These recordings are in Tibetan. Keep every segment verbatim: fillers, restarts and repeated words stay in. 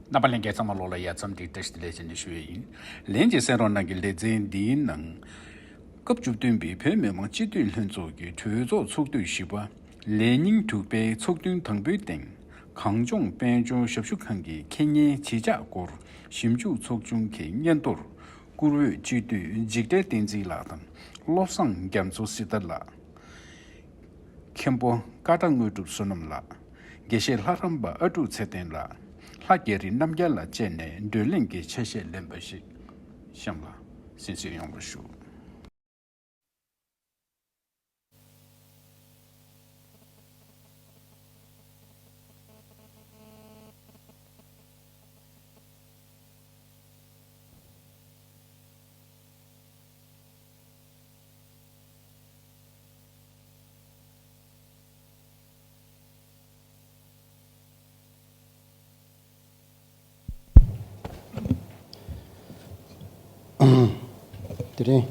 རྣམ་པ་ལྷན་རྒྱས་ཚང་མ་ལོགས་ལ་ཡ་མཚམས་འདི་བཀྲ་ཤིས་བདེ་ལེགས་ཞེས་ནས་ཞུ་ཡས་ཡིན། ལན་གཅིག་གསན་རོགས་གནང་གི། ལེ་ཚན་འདིའི་ནང་སྐབས་བཅུ་བདུན་པའི་བོད་མི་མང་སྤྱི་འཐུས་ལྷན་ཚོགས་ཀྱི་གྲོས་ཚོགས་ཚོགས་དུས་བཞི་པ། ལས་ཉིན་དྲུག་པའི་ཚོགས་ཐུན་དང་པོའི་སྟེང་། གངས་ལྗོངས་དཔལ་འབྱོར་ཞབས་ཞུ་ཁང་གི་ཁེ་ཉེན་ཇི་ཆགས་སྐོར་ཞིབ་འཇུག་ཚོགས་ཆུང་གི་སྙན་ཐོར། བཀུར་འོས་སྤྱི་འཐུས་འཇིགས་བྲལ་བསྟན་འཛིན་ལགས་དང་། བློ་བཟང་རྒྱ་མཚོ་སྲི་ཐར་ལགས། མཁན་པོ་ཀ་ཊ་དངོས་གྲུབ་བསོད་ནམས་ལགས། དགེ་བཤེས་ལྷ་རམས་པ་ཨ་ཀྲུག་ཚེ་བརྟན་ལགས། ལྷ་རྒྱ་རི་རྣམ་རྒྱལ་ལགས་བཅས་ནས་བགྲོ་གླེང་གི་ཆ་ཤས་ལེན་པ་ཞིག་གཤམ་ལ་གསན་གཟིགས་ཡོང་བར་ཞུ། དེ་རིང་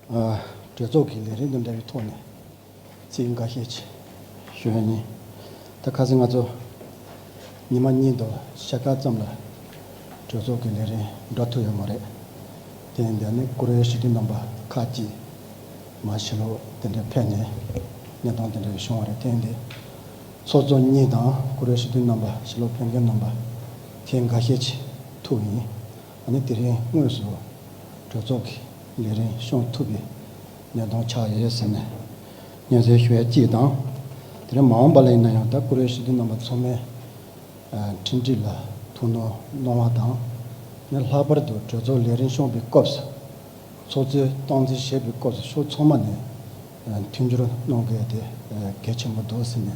ཨ་གྲོས་ཚོགས་ཀྱི་ལས་རིམ་དང་འབྲེལ་བའི་ཐོག་ནས་ཚིག་འགའ་ཤས་ཅིག་ཞུ་ཡ་ཡིན། ད་ཁ་སང་ང་ཚོ་ཉི་མ་གཉིས་དང་ཕྱེད་ཀ་ཙམ་ལ་གྲོས་ཚོགས་ཀྱི་ལས་རིམ་འགྲོ་ཐུབ་ཡོད་མ་རེད། དེ་ཡིན་དུས་ནི་བཀུར་འོས་སྤྱི་འཐུས་རྣམ་པ་ཁག་ཅིག་མར་ཕྱི་ལོགས་དེ་འདྲ་ཕེབས་ནས་གནས་སྟངས་དེ་འདྲ་བྱུང་བ་རེད། དེ་ཡིན་དུས་ཚོགས་གཙོ་གཉིས་དང་བཀུར་འོས་སྤྱི་འཐུས་རྣམ་པ་ཕྱི་ལོགས་ཕེབས་མཁན་རྣམ་པ་ཐེངས་འགའ་ཤས་ཅིག་ཐུག་ཡིན། ཨ་ནི་དེ་རིང་དངོས་སུ་གྲོས་ཚོགས་ཀྱི་ལས་རིམ་སྐྱོང་ཐུབ་པའི་གནས་སྟངས་ཆགས་ཡོད་ཟེར་ནས་སྙན་སེང་ཞུ་ཡ་གཅིག་དང་། དེ་རིང་མ་འོངས་པ་ལ་ཡིན་ན་ཡང་ད་བཀུར་འོས་སྤྱི་འཐུས་རྣམ་པ་ཚང་མས་ཨ་ཁྲིམས་སྒྲིག་ལ་ཐུགས་སྣང་གནང་བ་དང་། ནི་ལྷག་པར་དུ་གྲོས་ཚོགས་ལས་རིམ་སྐྱོང་བའི་སྐབས་སུ་ཚོགས་གཙོས་སྟངས་འཛིན་བྱེད་པའི་སྐབས་སུ་ཕྱོགས་ཚང་མ་ནས་ཨ་མཐུན་འགྱུར་གནང་དགོས་དེ་ཨ་གལ་ཆེན་པོ་འདུག་ཟེར་ནས་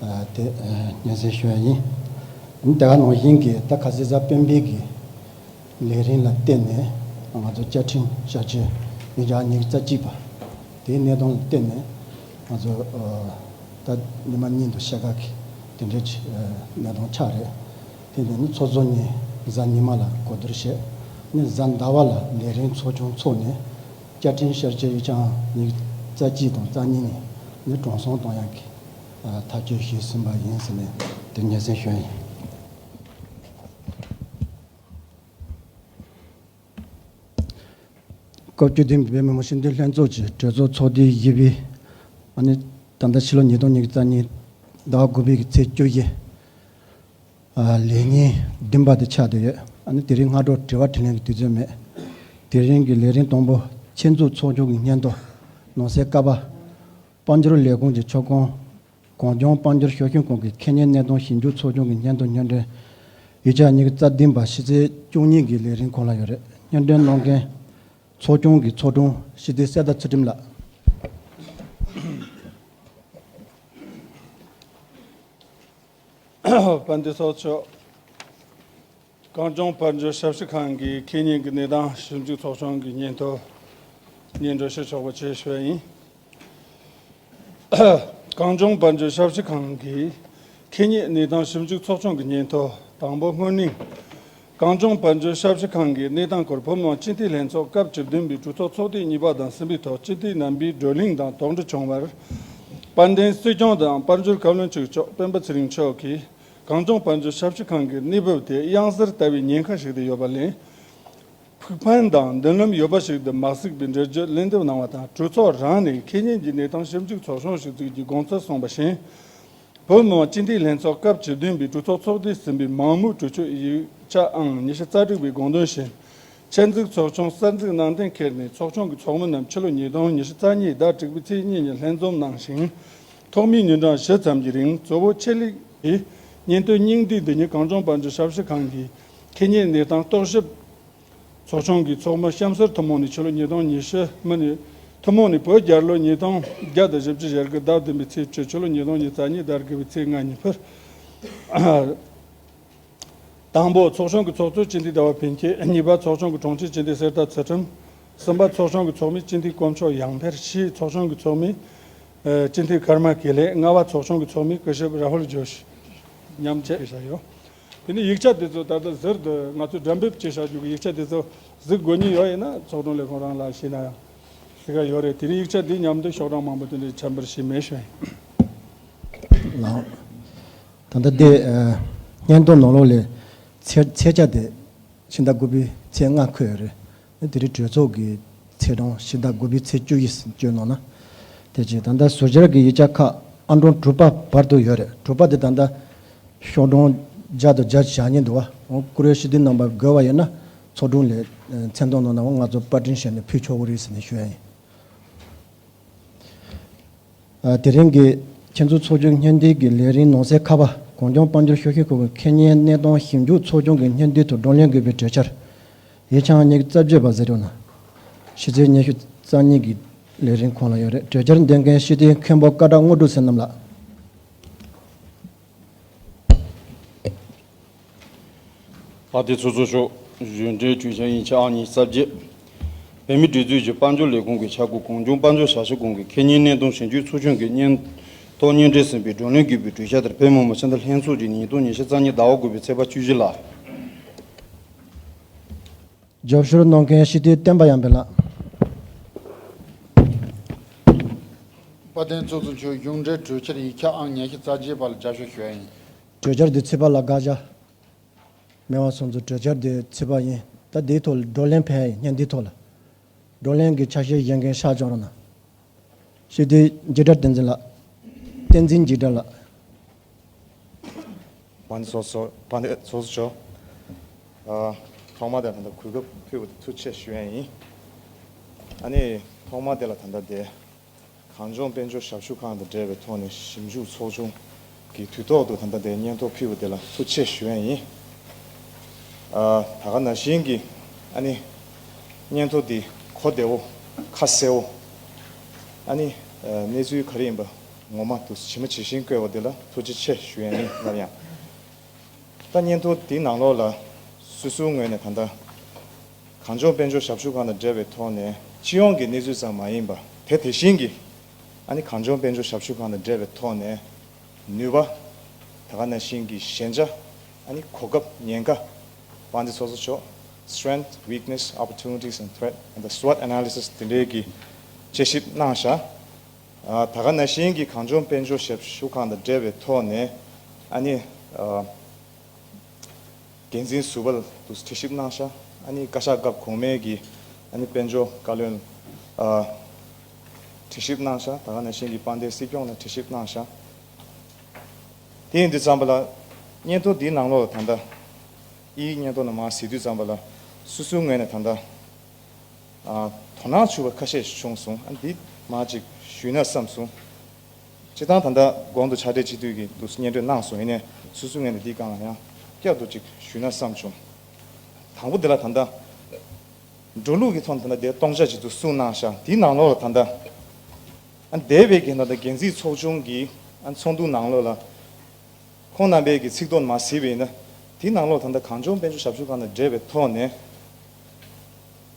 ཨ་དེ་ཨ་སྙན་སེང་ཞུ་ཡ་ཡིན། དེ་ག་ནང་བཞིན་གྱི་ད་ག་ཟེ་གཟའ་སྤེན་པའི་གི་ལས་རིམ་ལ་བརྟེན་ནས་ང་ཚོ་བཅའ་ཁྲིམས་བསྐྱར་བཅོས་ཉིས་བརྒྱ་ཉི་ཤུ་རྩ་གཅིག་པ་དེའི་གནས་སྟངས་ལ་བརྟེན་ནས་ང་ཚོ་ཨ་ད་ཉི་མ་གཉིས་དང་ཕྱེད་ཀ་གི་དེ་འདྲའི་ཨ་གནས་སྟངས་ཆགས་རེད། དེ་ནས་ནི་ཚོགས་གཙོ་གཉིས་གཟའ་ཉི་མ་ལ་གོ་བསྡུར་བྱས། ནི་གཟའ་ཟླ་བ་ལ་ལས་རིམ་ཚོགས་ཆུང་ཚོགས་ནས་བཅའ་ཁྲིམས་བསྐྱར་བཅོས་ཉིས་བརྒྱ་ཉི་ཤུ་རྩ་གཅིག་དང་རྩ་གཉིས་ནི་ནི་གྲོན་ཆུང་གཏོང་ཡག་གི་ཨ་ཐག་གཅོད་ཞུས་ཟིན་པ་ཡིན་ཟེར་ནས་དེ་སྙན་སེང་ཞུ་ཡ་ཡིན། སྐབས་བཅུ་བདུན་པའི་བོད་མི་མང་སྤྱི་འཐུས་ལྷན་ཚོགས་ཀྱི་གྲོས་ཚོགས་ཚོགས་དུས་བཞི་པའི་ཨ་ནི་ད་ལྟ་ཕྱི་ལོ་ཉིས་སྟོང་ཉི་ཤུ་རྩ་གཉིས་ཟླ་བ་དགུ་པའི་གི་ཚེས་བཅུ་བཞི་ཨ་ལས་ཉིན་བདུན་པ་དེ་ཆགས་བསྡད་ཡོད། ཨ་ནི་དེ་རིང་སྔ་དྲོ་དྲི་བ་དྲིས་ལན་གྱི་དུས་ཚོད་མེད། དེ་རིང་གི་ལས་རིམ་དང་པོ་ཆེད་འཛུགས་ཚོགས་ཆུང་གི་སྙན་ཐོ། ནང་གསེས་ཀ་པ། དཔལ་འབྱོར་ལས་ཁུངས་ཀྱི་ཕྱོགས་ཁང་གངས་ལྗོངས་དཔལ་འབྱོར་ཞབས་ཞུ་ཁང་གི་ཁེ་ཉེན་གནས་སྟངས་ཞིབ་འཇུག་ཚོགས་ཆུང་གི་སྙན་ཐོ་སྙན་སྒྲོན་ཡིག་ཆ་ཉི་ཤུ་རྩ་བདུན་པ་ཕྱི་ཚེས་བཅུ་གཉིས་ཀྱི་ལས་རིམ་ཁོངས་ལ་ཡོད་རེད། སྙན་སྒྲོན་གནང་མཁན་ཚོགས་ཆུང་གི་ཚོགས་དྲུང་སྤྱི་འཐུས་གསེར་རྟ་ཚུལ་ཁྲིམས་ལགས། དཔལ་ལྡན་ཚོགས་གཙོ། གངས་ལྗོངས་དཔལ་འབྱོར་ཞབས་ཞུ་ཁང་གི་ཁེ་ཉེན་གྱི་གནས་སྟངས་ཞིབ་འཇུག་ཚོགས་ཆུང་གི་སྙན་ཐོ་སྙན་སྒྲོན་ཞུ་ཆོག་པ་བཅས་ཞུ་བ་ཡིན། གངས་ལྗོངས་དཔལ་འབྱོར་ཞབས་ཞུ་ཁང་གི་ཁེ་ཉེན་གནས་སྟངས་ཞིབ་འཇུག་ཚོགས་ཆུང་གི་སྙན་ཐོ། དང་པོ་སྔོན་གླེང་། གངས་ལྗོངས་དཔལ་འབྱོར་ཞབས་ཞུ་ཁང་གི་གནས་སྟངས་སྐོར་བོད་མི་མང་སྤྱི་འཐུས་ལྷན་ཚོགས་སྐབས་བཅུ་བདུན་པའི་གྲོས་ཚོགས་ཚོགས་དུས་གཉིས་པ་དང་གསུམ་པའི་ཐོག་སྤྱི་འཐུས་རྣམ་པས་བགྲོ་གླེང་དང་དོགས་འདྲི་བྱུང་བར། དཔལ་ལྡན་སྲིད་སྐྱོང་དང་དཔལ་འབྱོར་བཀའ་བློན་གཅིག་ལྕོགས་སྤེན་པ་ཚེ་རིང་མཆོག་གིས་གངས་ལྗོངས་དཔལ་འབྱོར་ཞབས་ཞུ་ཁང་གི་གནས་བབ་དེ་གཡང་གཟར་ལྟ་བུའི་ཉེན་ཁ་ཞིག་ཏུ་ཡོད་པ་ལས། ཕུགས་ཕན་དང་མདུན་ལམ་ཡོད་པ་ཞིག་ཏུ་མ་གཟིགས་པའི་འགྲེལ་བརྗོད་ལན་འདེབས་གནང་བ་དང་། གྲོས་ཚོགས་རང་ནས་ཁེ་ཉེན་གྱི་གནས་སྟངས་ཞིབ་འཇུག་ཚོགས་ཆུང་ཞིག་བཙུགས་རྒྱུའི་དགོངས་ཚུལ་གསུངས་པ་བཞིན། བོད་མི་མང་སྤྱི་འཐུས་ལྷན་ཚོགས་སྐབས་བཅུ་བདུན་པའི་གྲོས་ཚོགས་ཚོགས་དུས་གསུམ་པའི་མང་མོས་གྲོས་ཆོད་ཡིག་ཆ་ཨང་ཉི་ཤུ་རྩ་དྲུག་པའི་དགོངས་དོན་བཞིན། ཆེད་འཛུགས་ཚོགས་ཆུང་གསར་འཛུགས་གནང་གཏན་འཁེལ་ནས། ཚོགས་ཆུང་གི་ཚོགས་མི་རྣམས་ཕྱི་ལོ་ཉིས་སྟོང་ཉི་ཤུ་རྩ་གཉིས་ཟླ་དྲུག་པའི་ཚེས་གཉིས་ཉིན་ལྷན་འཛོམས་གནང་ཞིང་། ཐོག་མའི་ཉིན་གྲངས་བཞི་ཙམ་གྱི་རིང་གཙོ་བོ་ཆེད་ལས་ཀྱི་སྙན་ཐོའི་སྙིང་བསྡུས་འདི་ཉིད་གངས་ལྗོངས་དཔལ་འབྱོར་ཞབས་ཞུ་ཁང་གི་ཁེ་ཉེན་གནས་སྟངས་རྟོག་ཞིབ་ཚོགས་ཆུང་གི་ཚོགས་མི་གཤམ་གསལ་ཐུན་མོང་ནས་ཕྱི་ལོ་ཉིས་སྟོང་ཉི་ཤུ་མི་ནས་ཐུན་མོང་ནས་བོད་རྒྱལ་ལོ་ཉིས་སྟོང་བརྒྱ་དང་བཞི་བཅུ་ཞེ་དགུ་ཟླ་བདུན་པའི་ཚེས་བཅུ། ཕྱི་ལོ་ཉིས་སྟོང་ཉི་ཤུ་རྩ་གཉིས་ཟླ་དགུ་པའི་ཚེས་ལྔ་ཉིན་ཕུལ། དང་པོ། ཚོགས་ཆུང་གི་ཚོགས་གཙོ་སྤྱི་འཐུས་ཟླ་བ་ཕུན་སྐྱིད། གཉིས་པ། ཚོགས་ཆུང་གི་དྲུང་ཆེ་སྤྱི་འཐུས་གསེར་རྟ་ཚུལ་ཁྲིམས། གསུམ་པ། ཚོགས་ཆུང་གི་ཚོགས་མི་སྤྱི་འཐུས་དཀོན་མཆོག་ཡང་འཕེལ། བཞི། ཚོགས་ཆུང་གི་ཚོགས་མི་ཨ་སྤྱི་འཐུས་ཀརྨ་དགེ་ལེགས། ལྔ་པ། ཚོགས་ཆུང་གི་ཚོགས་མི་སྐུ་ཞབས་ར་ཧུལ་ཇོ་ཤི། མཉམ་བཅས་བྱས་ཡོད། དེ་ནས་ཡིག་ཆ་དེ་ཚོ་ད་ལྟ་ཟུར་དུ་ང་ཚོས་སྒྲ་འབེབས་བྱས་བཞག་རྒྱུ་གི་ཡིག་ཆ་དེ་ཚོ་གཟིགས་དགོས་ཉེན་ཡོད་ཡིན་ན་ཚོགས་དྲུང་ལས་ཁུངས་རང་ལ་ཞུས་ན་ཡང་གཟིགས་ག་ཡོད་རེད། དེ་རིང་ཡིག་ཆ་འདི་མཉམ་དུ་ཤོག་གྲངས་མང་པོ་དེ་འདྲའི་འཆར་འབུལ་ཞུས་མེད་ཞུ་ཡིན། ལགས། ད་ལྟ་འདི་ཨ་ སྙན་ཐོ་ནང་ལོགས་ལས་ཚད་ཚད་ཆ་དེ་ཕྱི་ཟླ་དགུ་པའི་ཚེས་ལྔ་འཁོད་ཡོད་རེད། དེ་རིང་གྲོས་ཚོགས་ཀྱི་ཚེས་གྲངས་ཕྱི་ཟླ་དགུ་པའི་ཚེས་བཅུ་བཞི་བཅུ་ནང་ན། དེ་རྗེས་ད་ལྟ་ཟུར་བཅར་གྱི་ཡིག་ཆ་ཁག་ཨང་གྲངས་དྲུག་པ་བར་དུ་ཡོད་རེད། དྲུག་པ་དེ་ད་ལྟ་ཤོག་གྲངས་བརྒྱ་དང་བརྒྱད་ཅུ་གྱ་གཉིས་འདུག་བ། འོ་བཀུར་འོས་སྤྱི་འཐུས་རྣམ་པ་དགོས་པ་ཡིན་ན་ཚོགས་དྲུང་ལས་མཚན་ཐོ་ནང་ན་ང་ཚོ་པར་སྐྲུན་བྱས་ནས་ཕུལ་ཆོག་གི་རེད་ཟེར་ནས་ཞུ་ཡ་ཡིན། ཨ། དེ་རིང་གི་ཁྱེད་ཚོའི་ཚོགས་ཆུང་སྙན་སྒྲོན་གྱི་ལས་རིམ་ནང་གསལ་ཁ་པར་གངས་ལྗོངས་དཔལ་འབྱོར་ཤུགས་ཆེན་ཁུལ་གྱི་ཁེ་ཉེན་གནས་སྟངས་ཞིབ་འཇུག་ཚོགས་ཆུང་གི་སྙན་སྒྲོན་དུ་བགྲོ་གླེང་དགོས་པའི་གྲོས་འཆར། ཡིག་ཆ་ཨང་ཉི་ཤུ་རྩ་བརྒྱད་པ་ཟེར་ཡོད་ན། ཕྱི་ཚེས་ཉི་ཤུ་རྩ་གཉིས་ཀྱི་ལས་རིམ་ཁོངས་ལ་ཡོད་རེད། གྲོས་འཆར་འདོན་མཁན་སྤྱི་འཐུས་མཁན་པོ་ཀ་བྲག་དངོས་གྲུབ་ཟེར་རྣམ་ལགས། དཔལ་ལྡན་ཚོགས་གཙོ་མཆོག་གཞུང་འབྲེལ་གྲོས་འཆར་ཡིག་ཆ་ཨང་ཉི་ཤུ་རྩ་བརྒྱད། བོད་མིའི་སྒྲིག་འཛུགས་ཀྱི་དཔལ་འབྱོར་ལས་ཁུངས་ཀྱི་ཆ་བགོས་གངས་ལྗོངས་དཔལ་འབྱོར་ཞབས་ཞུ་ཁང་གི་ཁེ་ཉེན་གནད་དོན་ཞིབ་འཇུག་ཚོགས་ཆུང་གི་སྙན་ཐོ་སྙན་སྒྲོན་ཟིན་པའི་བགྲོ་གླེང་དགོས་པའི་གྲོས་འཆར་དེར་བོད་མི་མང་སྤྱི་འཐུས་ལྷན་ཚོགས་ཀྱིས་ཉིས་སྟོང་ཉི་ཤུ་རྩ་གཉིས་ཟླ་བ་དགུ་པའི་ཚེས་པ་བཅུ་བཞི་ལ། རྒྱབ་སྐྱོར་གནང་མཁན་སྤྱི་འཐུས་བསྟན་པ་ཡར་འཕེལ་ལགས། དཔལ་ལྡན་ཚོགས་གཙོ་མཆོག་གཞུང་འབྲེལ་གྲོས་འཆར་ཡིག་ཆ་ཨང་ཉི་ཤུ་རྩ་བརྒྱད་པ་ལ་རྒྱབ་སྐྱོར་ཞུ་ཡ་ཡིན། གྲོས་འཆར་འདི་ཚོད་དཔག་ལ་དགག་བཞག་མེད་པ་སོང་ཙང་གྲོས་འཆར་འདི་ཚོད་དཔག་ཡིན། ད་འདིའི་ཐོག་ལ་བགྲོ་གླེང་ཕེབས་ཡ་ཡིན། སྙན་འདི་ཐོག་ལ་བགྲོ་གླེང་གི་ཆ་ཤས་བཞེས་མཁན་ཤར་ཕྱོགས་རང་ན། སྤྱི་འཐུས་འཇིགས་བྲལ་བསྟན་འཛིན་ལགས། བསྟན་འཛིན་འཇིགས་བྲལ་ལགས། དཔལ་ལྡན་ཚོགས་གཙོ། དཔལ་ལྡན་ཚོགས་གཙོ་མཆོག་ཨ། ཐོག་མ་དེ་ད་ལྟ་གོ་སྐབས་ཕུལ་བ་དེ་ཐུགས་རྗེ་ཆེ་ཞུ་ཡ་ཡིན། ཨ་ནི་ཐོག་མ་དེ་ལ་ད་ལྟ་དེ་གངས་ལྗོངས་དཔལ་འབྱོར་ཞབས་ཞུ་ཁང་དང་འབྲེལ་བའི་ཐོག་ནས་ཞིབ་འཇུག་ཚོགས་ཆུང་གི་དུས་ཐོག་ཏུ་ད་ལྟ་དེ་སྙན་ཐོ་ཕུལ་བ་དེ་ལ་ཐུགས་རྗེ་ཆེ་ཞུ་ཡ་ཡིན། ཨ། ད་ག་ནང་བཞིན་གྱི་ཨ་ནི་སྙན་ཐོ་འདི་གོ་བདེ་བོ་ཁ་གསལ་བོ་ཨ་ནི་ཨ་གནས་ཚུལ་ག་རེ་ཡིན་པ་ངོ་མ་དུ་ཇི་མ་ཇི་བཞིན་བཀོད་པ་དེ་ལ་ཐུགས་རྗེ་ཆེ་ཞུ་ཡ་ཡིན་སླར་ཡང་། ད་སྙན་ཐོ་འདིའི་ནང་ལོགས་ལ་སོ་སོའི་ངོས་ནས་ད་ལྟ་གངས་ལྗོངས་དཔལ་འབྱོར་ཞབས་ཞུ་ཁང་དང་འབྲེལ་བའི་ཐོག་ནས་སྤྱི་ཡོངས་ཀྱི་གནས་ཚུལ་ཙམ་མ་ཡིན་པ་དེ་དེ་བཞིན་གྱི་ཨ་ནི་གངས་ལྗོངས་དཔལ་འབྱོར་ཞབས་ཞུ་ཁང་དང་འབྲེལ་བའི་ཐོག་ནས་ནུས་པ་ད་ག་ནང་བཞིན་གྱི་ཞན་ཆ་ཨ་ནི་གོ་སྐབས་ཉེན་ཁ་དཔལ་ལྡན་ཚོགས་གཙོ་མཆོག Strength, Weakness, Opportunities and Threat and the SWOT Analysis དེ་འདྲའི་གི་དཔྱད་ཞིབ་གནང་བཞག་ཨ། ད་ག་ནང་བཞིན་གྱི་གངས་ལྗོངས་དཔལ་འབྱོར་ཞབས་ཞུ་ཁང་དང་འབྲེལ་བའི་ཐོག་ནས་ཨ་ནི་ཨ། འགན་འཛིན་ཟུར་པ་ལ་དུ་དྲི་ཞིབ་གནང་ཤག་ཨ་ནི་བཀའ་ཤག་སྐབས་གོང་མའི་གི་ཨ་ནི་དཔལ་འབྱོར་བཀའ་བློན་ཨ། དྲི་ཞིབ་གནང་ཤག་ད་ག་ནང་བཞིན་གྱི་དཔལ་ལྡན་སྲིད་སྐྱོང་ལ་དྲི་ཞིབ་གནང་ཤག་དེ་ཡིན་དུས་ཙམ་པ་ལ་སྙན་ཐོ་འདིའི་ནང་ལོགས་ལ་ད་ལྟ་ཨི་སྙན་ཐོ་ནང་མར་གཟིགས་དུས་ཙམ་པ་ལ་སོ་སོའི་ངོས་ནས་ད་ལྟ་ཨ། དོ་སྣང་ཆུ་བ་ཁ་ཤས་ཤིག་བྱུང་སོང་། ཨ། འདི་མར་ཅིག་ཞུས་ན་བསམ་སོང་། སྤྱིར་བཏང་ད་ལྟ་གོང་དུ་ཕྱག་སྦྲེལ་སྤྱི་འཐུས་ཀྱིས་འདུག་སེ་སྙན་སྒྲོན་གནང་སོང་། ཡིན་ནའི་སོ་སོའི་ངོས་ནས་འདིའི་སྒང་ལ་ཡང་བསྐྱར་དུ་ཅིག་ཞུས་ན་བསམ་བྱུང་། དང་པོ་འདི་ལ་ད་ལྟ་འགྲོ་ལུགས་ཀྱི་ཐོག་ནས་ད་ལྟ་དེ་སྟོང་ཆ་ཅིག་ཏུ་གསུངས་གནང་ཤག་དེའི་ནང་ལོགས་ལ་ད་ལྟ་ཨ། འདས་པའི་གི་ད་ལྟ་འགན་འཛིན་ཚོགས་ཆུང་གི་ཨ། ཚོགས་འདུ་ནང་ལོགས་ལ། ཁོང་རྣམ་པའི་གི་ཚིག་ཐོ་མར་གཟིགས་པ་ཡིན་ན། དེའི་ནང་ལོགས་ད་ལྟ་གངས་ལྗོངས་དཔལ་འབྱོར་ཞབས་ཞུ་ཁང་དང་འབྲེལ་བའི་ཐོག་ནས།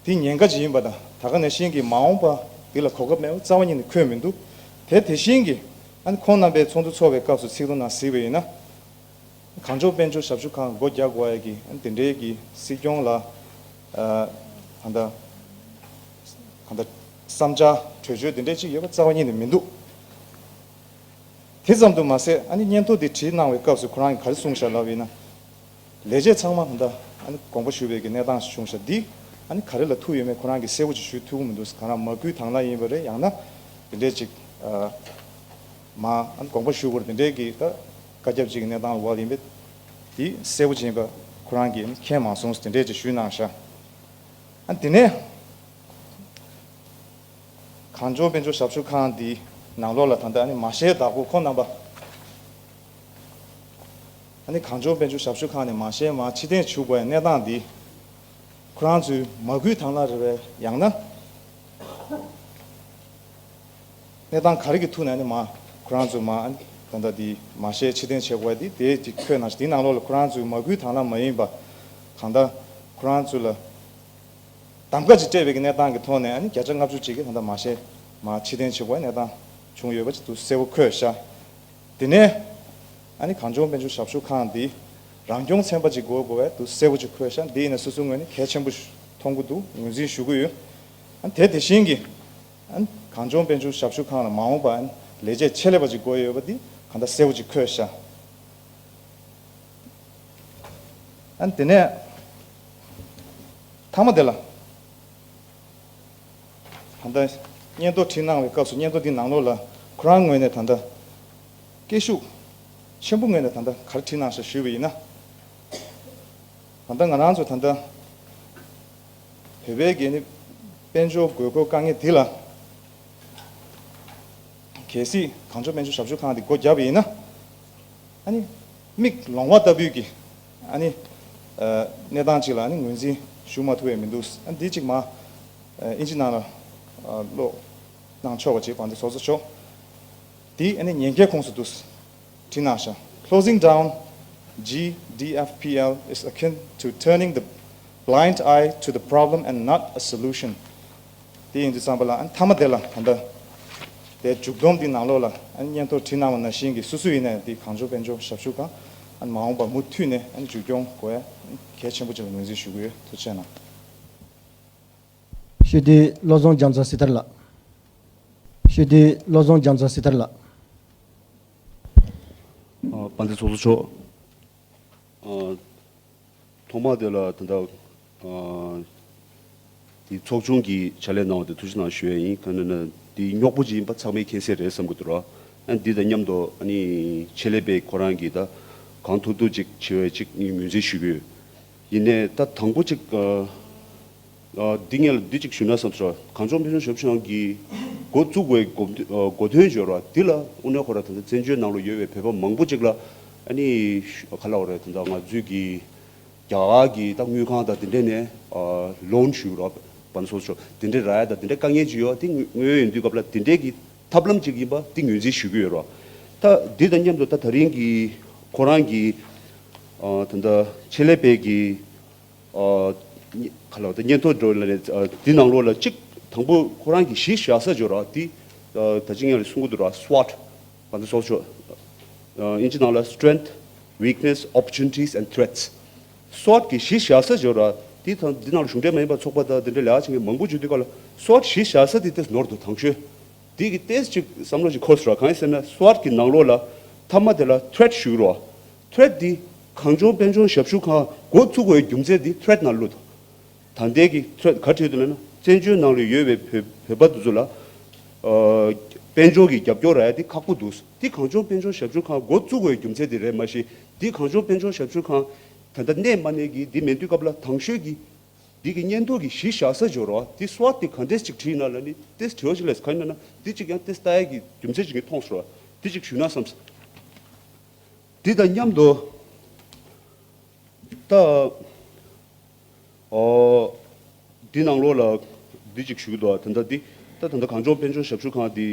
དེ་ཉེན་ཁ་ཅིག་ཡིན་པ་དང་ད་ག་ནང་བཞིན་གྱི་མ་འོངས་པ་འདི་ལ་གོ་སྐབས་མེད་པ་རྩ་བ་ཉིད་ནས་འཁོད་མི་འདུག་དེ་དེ་བཞིན་གྱི་ཨ་ནི་ཁོང་རྣམ་པའི་ཚོགས་འདུ་འཚོགས་པའི་སྐབས་སུ་ཚིག་ཐོ་ནང་གཟིགས་པ་ཡིན་ན། གངས་ལྗོངས་དཔལ་འབྱོར་ཞབས་ཞུ་ཁང་སྒོ་རྒྱག་དགོས་ཡ་གི་ཨ་ནི་དེ་འདྲའི་གི་སྲིད་སྐྱོང་ལ་ཨ་ད་ལྟ་ད་ལྟ་བསམ་འཆར་གྲོས་ཆོད་དེ་འདྲའི་ཅིག་ཡོད་པ་རྩ་བ་ཉིད་ནས་མི་འདུག་དེ་ཙམ་དུ་མ་ཟད་ཨ་ནི་སྙན་ཐོ་འདི་བྲིས་གནང་བའི་སྐབས་སུ་ཁོ་རང་གིས་ག་རེ་གསུངས་ཤག་ལབ་ཡིན་ན། ལས་བྱེད་ཚང་མ་ད་ལྟ་ཨ་ནི་དགོངས་པ་ཞུ་བའི་གི་གནས་སྟངས་ཤིག་བྱུང་ཤག་འདི་ཨ་ནི་ག་རེ་ལ་ཐུག་ཡོད་མེད་ཁོ་རང་གིས་གསལ་པོ་ཅིག་ཞུ་ཐུབ་ཀྱི་མི་འདུག་གང་ལ་མ་བསྐུལ་དང་བླངས་ཡིན་པ་རེད། ཡང་ན་དེ་འདྲའི་ཅིག་ཨ་མ་ཨ་ནི་དགོངས་པ་ཞུ་དགོས་རེད། དེ་འདྲའི་གི་ད་བཀའ་ཁྱབ་ཅིག་གི་གནས་སྟངས་ལ་བབས་ཡིན་པས་འདི་གསལ་པོ་ཅིག་ཡིན་པ་ཁོ་རང་གིས་མཁྱེན་མ་སོང་ཟེར་དེ་འདྲའི་ཅིག་ཞུས་གནང་ཤག་ཨ་ནི་དེ་ནས། གངས་ལྗོངས་དཔལ་འབྱོར་ཞབས་ཞུ་ཁང་འདིའི་ནང་ལོགས་ལ་ད་ལྟ་ཨ་ནི་མ་ཤའི་བདག་པོ་ཁོང་རྣམ་པ། ཨ་ནི་གངས་ལྗོངས་དཔལ་འབྱོར་ཞབས་ཞུ་ཁང་ནས་མ་ཤའི་མར་ཕྱིར་འཐེན་བྱེད་དགོས་པའི་གནས་སྟངས་འདི། ཁོ་རང་ཚོའི་མ་བསྐུལ་དང་བླངས་རེད་པས། ཡང་ན། གནས་སྟངས་ག་རེ་གི་ཐོག་ནས་ཨ་ནི་མར་ཁོ་རང་ཚོ་མར་ཨ་ནི་ད་ལྟ་འདི་མ་ཤའི་ཕྱིར་འཐེན་བྱེད་དགོས་པ་འདི་དེ་ཅིག་འཁོད་གནང་ཤག་དེའི་ནང་ལོགས་ལ་ཁོ་རང་ཚོའི་མ་བསྐུལ་དང་བླངས་མ་ཡིན་པ། གང་ལྟར་ཁོ་རང་ཚོ་ལ། གདམ་ག་ཅིག་སྤྲད་པའི་གི་གནས་སྟངས་ཀྱི་ཐོག་ནས་ཨ་ནི་བརྒྱ་ཆ་ལྔ་བཅུ་ཅིག་གིས་ད་ལྟ་མ་ཤའི་མར་ཕྱིར་འཐེན་བྱེད་དགོས་པའི་གནས་སྟངས་བྱུང་ཡོད་པ་ཅིག་འདུག་གསལ་པོ་འཁོད་ཤག་དེ་ནས་ཨ་ནི་གངས་ལྗོངས་དཔལ་འབྱོར་ཞབས་ཞུ་ཁང་འདི་རང་སྐྱོང་ཚན་པ་ཅིག་དགོས་དགོས་པའི་འདུག་གསལ་པོ་ཅིག་འཁོད་ཤག་འདི་ཡིན་ན་སོ་སོའི་ངོས་ནས་གལ་ཆེན་པོ་ཞིག་མཐོང་གི་འདུག་ངོས་འཛིན་ཞུ་གི་ཡོད། ཨ་ནི་དེ་དེ་བཞིན་གྱི་ཨ་ནི་གངས་ལྗོངས་དཔལ་འབྱོར་ཞབས་ཞུ་ཁང་ལ་མ་འོངས་པ་ཨ་ནི་ལས་བྱེད་ཆེད་ལས་པ་ཅིག་དགོས་ཡོད་པ་འདི་གང་ལྟར་གསལ་པོ་ཅིག་འཁོད་ཤག་ཨ་ནི་དེ་ནས་མཐའ་མ་དེ་ལ་ད་ལྟ་སྙན་ཐོ་བྲིས་གནང་བའི་སྐབས་སུ་སྙན་ཐོ་འདི་ནང་ལོགས་ལ་ཁོ་རང་ངོས་ནས་ད་ལྟ་སྐད་ཤུགས་ཆེན་པོ་ངོས་ནས་ད་ལྟ་ག་རེ་བྲིས་གནང་ཤག་ཞུས་པ་ཡིན་ན། ད་ལྟ་ང་རང་ཚོ་ད་ལྟ་བོད་པའི་གི་ནི་དཔལ་འབྱོར་དགོས་མཁོ་དཀའ་ངལ་འདི་ལ་གལ་སྲིད་གངས་ལྗོངས་དཔལ་འབྱོར་ཞབས་ཞུ་ཁང་འདི་སྒོ་བརྒྱབ་པ་ཡིན་ན། ཨ་ནི་མིག་ལོང་བ་ལྟ་བུའི་གི་ཨ་ནི་ཨ་གནས་སྟངས་ཅིག་ལ་ཨ་ནི་ངོས་འཛིན་ཞུ་མ་ཐུབ་པ་མི་འདུག་ཨ་ནི་འདི་ཅིག་མ་ཨ་ཨིན་ཇི་ནང་ལ་ཨ་ཀློག་གནང་ཆོག་པ་ཅིག་དཔལ་ལྡན་ཚོགས་གཙོ་མཆོག་འདི་ཨ་ནི་ཉེན་ཁའི་ཁོངས་སུ་འདུག་བྲིས་གནང་ཤག Closing down G D F P L is akin to turning the blind eye to the problem and not a solution. དེ་ཡིན་དུས་ཙམ་པ་ལ་ཨ་ནི་མཐའ་མ་དེ་ལ་ད་ལྟ་དེ་མཇུག་བསྡོམས་འདི་ནང་ལོགས་ལ་ཨ་ནི་སྙན་ཐོ་བྲིས་གནང་བ་ནང་བཞིན་གྱི་སུ་སུ་ཡིན་ནའི་འདི་གངས་ལྗོངས་དཔལ་འབྱོར་ཞབས་ཞུ་ཁང་ཨ་ནི་མ་འོངས་པར་མུ་མཐུད་ནས་ཨ་ནི་མཇུག་སྐྱོང་དགོས་ཡ་གལ་ཆེན་པོ་ཅིག་ལ་ངོས་འཛིན་ཞུ་གི་ཡོད། ཐུགས་རྗེ་གནང་། སྤྱི་འཐུས་བློ་བཟང་རྒྱ་མཚོ་སྲི་ཐར་ལགས། སྤྱི་འཐུས་བློ་བཟང་རྒྱ་མཚོ་སྲི་ཐར་ལགས། ཨ་དཔལ་ལྡན་ཚོགས་གཙོ་མཆོག་ཨ་ཐོག་མ་དེ་ལ་ད་ལྟ་ཨ་དེ་ཚོགས་ཆུང་གི་ཕྱག་ལས་གནང་བ་དེ་ཐུགས་རྗེ་གནང་ཞུ་ཡ་ཡིན། གང་ཡིན་ན་དེ་རྙོག་པོ་ཅིག་ཡིན་པ་ཚང་མས་མཁྱེན་གསལ་རེད་བསམ་གྱི་འདུག་ར། ཨ་འདི་དང་མཉམ་དུ་ཨ་ནི་ཆེད་ལས་པས་ཁོ་རང་གིས་ད་གང་ཐུབ་ཐུབ་ཅིག་བྱེད་པའི་ཅིག་ངོས་འཛིན་ཞུ་གི་ཡོད། ཡིན་ནའི་ད་དང་པོ་ཅིག་ཨ་ཨ་འདི་ངས་ལ་འདི་ཅིག་ཞུ་ན་བསམ་སོང་། གངས་ལྗོངས་དཔལ་འབྱོར་ཞབས་ཞུ་ཁང་གི་འགོ་བཙུགས་པའི་འགོ་འདི་ཨ་འགོ་ཐོན་འབྱོར་བ་འདི་ལ་དངོས་གནས་ཁོ་ར་ད་ལྟ་བཙན་བྱོལ་ནང་ལ་ཡོད་པའི་བོད་པ་མང་པོ་ཅིག་ལ་ཨ་ནི་ག་ལབ་དགོས་རེད། ད་ལྟ་ང་ཚོའི་གི་རྒྱ་གར་གི་ད་དངུལ་ཁང་དང་དེ་འདྲས་ནས་ཨ་ལོན་ཞུ་རོགས་བན་སོ་ཆོ་དེ་འདྲས་རག་ཡ་ད་དེ་འདྲས་དཀའ་ངལ་ཅིག་ཡོད། དེ་དངོས་ཡོད་ཡིན་དུས་སྐབས་ལ་དེ་འདྲས་ཀྱི་ཐབས་ལམ་ཅིག་ཡིན་པ་དེ་ངོས་འཛིན་ཞུ་གི་ཡོད་རོགས། ད་འདི་དང་མཉམ་དུ་ད་ད་རིང་གི་ཁོ་རང་གི་ཨ་ད་ལྟ་ཆེད་ལས་པའི་གི་ཨ་ག་ལ་ད་སྙན་ཐོ་འགྲོ་ལ་རེད། ཨ་འདི་ནང་ལོགས་ལ་གཅིག་དང་པོ་ཁོ་རང་གི་གཞི་བཞག་ས་འབྱོར་ར་དེ་ཨ་ད་ཅི་ངས་ལ་གསུང་གི་འདུག་ར། སུའོཊ་བན་སོ་ཆོ་ཨ་ཨིན་ཇི་ནང་ལ་Strength, Weakness, Opportunities and Threats། སུའོཊ་གི་གཞི་བཞག་ས་འབྱོར་ར་དེ་དང་འདི་ནང་ལ་གཞུང་འབྲེལ་མ་ཡིན་པ་ཚོགས་པ་དང་དེ་འདྲ་ལས་ཀ་བྱེད་མཁན་མང་པོ་བྱུང་དུས་སྐབས་ལ་སུའོཊ་གཞི་བཞག་ས་དེ་ཏོག་ཙམ་ནོར་འདུག་དང་ཤོས། དེ་གི་ཏོག་ཙམ་ཅིག་བསམ་བློ་ཞིག་འཁོར་སོང་ར། གང་ཡིན་ཟེར་ན་སུའོཊ་གི་ནང་ལོགས་ལ་མཐའ་མ་དེ་ལ་ཐི་རེཊ་ཞུ་རོགས། ཐི་རེཊ་འདི་གངས་ལྗོངས་དཔལ་འབྱོར་ཞབས་ཞུ་ཁང་འགོ་ཚུགས་དགོས་རྒྱུ་མཚན་འདི་ཐི་རེཊ་ནང་བླུགས་འདུག་ད་ལྟའི་གི་ཐི་རེཊ་ག་བྲིས་འདུག་ལབ་ན་བཙན་བྱོལ་ནང་ལ་ཡོད་པའི་བོད་བོད་པ་དེ་ཚོ་ལ་ཨ་དཔལ་འབྱོར་གྱི་རྒྱབ་སྐྱོར་རག་ཡ་དེ་ཁག་པོ་འདུག་དེ་གངས་ལྗོངས་དཔལ་འབྱོར་ཞབས་ཞུ་ཁང་འགོ་བཙུགས་དགོས་རྒྱུ་མཚན་དེ་རེད། མ་གཞི་དེ་གངས་ལྗོངས་དཔལ་འབྱོར་ཞབས་ཞུ་ཁང་ད་ལྟ་གནས་མ་གནས་ཀྱི་དེ་མེད་དུས་སྐབས་ལ་དང་ཤོས་ཀྱི་འདི་གི་སྙན་ཐོ་གི་གཞི་བཞག་ས་འབྱོར་བ་དེ་སུའོཊ་དེ་ག་འདྲས་ཅིག་བྲིས་ན་ལབ་ནི་ཏོག་ཙམ་དྲི་བ་ཞིག་སླེབས། གང་ཡིན་ན་འདི་ཅིག་ཡང་ཏོག་ཙམ་ལྟ་ཡ་གི་རྒྱུ་མཚན་ཅིག་ངས་མཐོང་སོང་ར། འདི་ཅིག་ཞུས་ན་བསམ་སོང་། འདི་དང་མཉམ་དུ་ད་ཨོ་འདི་ནང་ལོགས་ལ་འདི་ཅིག་ཞུ་གི་འདུག་ད་ལྟ་འདི་ད་ད་ལྟ་གངས་ལྗོངས་དཔལ་འབྱོར་ཞབས་ཞུ་ཁང་འདི་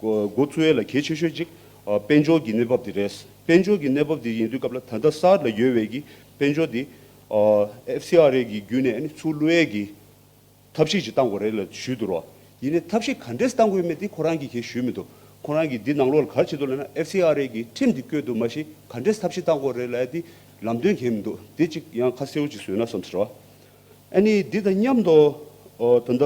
འགོ་འགོ་ཚུགས་ཡས་ལ་གལ་ཆེ་ཤོས་ཅིག་ཨ་དཔལ་འབྱོར་གྱི་གནས་བབ་འདི་རེད། དཔལ་འབྱོར་གྱི་གནས་བབ་འདི་ཡིན་དུས་སྐབས་ལ་ད་ལྟ་གསར་ལ་ཡོད་པའི་གི་དཔལ་འབྱོར་འདི་ཨ་ཨེཕ་སི་ཨར་ཨེ་གི་བརྒྱུད་ནས་ཨ་ནི་ཚུར་བླུག་ཡས་ཀྱི་ཐབས་ཤེས་ཅིག་བཏང་དགོས་རེད་ལ་ཞུས་འདུག་རོགས། ཡིན་ནའི་ཐབས་ཤེས་ག་འདྲས་བཏང་དགོས་མེད་དེ་ཁོ་རང་གིས་གས་ཞུས་མི་འདུག་ཁོ་རང་གིས་འདི་ནང་ལོགས་ལ་ག་རེ་བྱེད་འདུག་ལབ་ན་ཨེཕ་སི་ཨར་ཨེ་གི་ཁྲིམས་འདི་བཀོད་འདུག་མ་གཞི་ག་འདྲས་ཐབས་ཤེས་བཏང་དགོས་རེད་ལབ་ཡ་དེ་ལམ་སྟོན་གས་མི་འདུག་དེ་ཅིག་ཡང་ཁ་གསལ་བོ་ཅིག་བཟོས་ན་བསམ་ཟེར་བ། ཨ་ནི་འདི་དང་མཉམ་དུ་ཨོ་ད་ལྟ་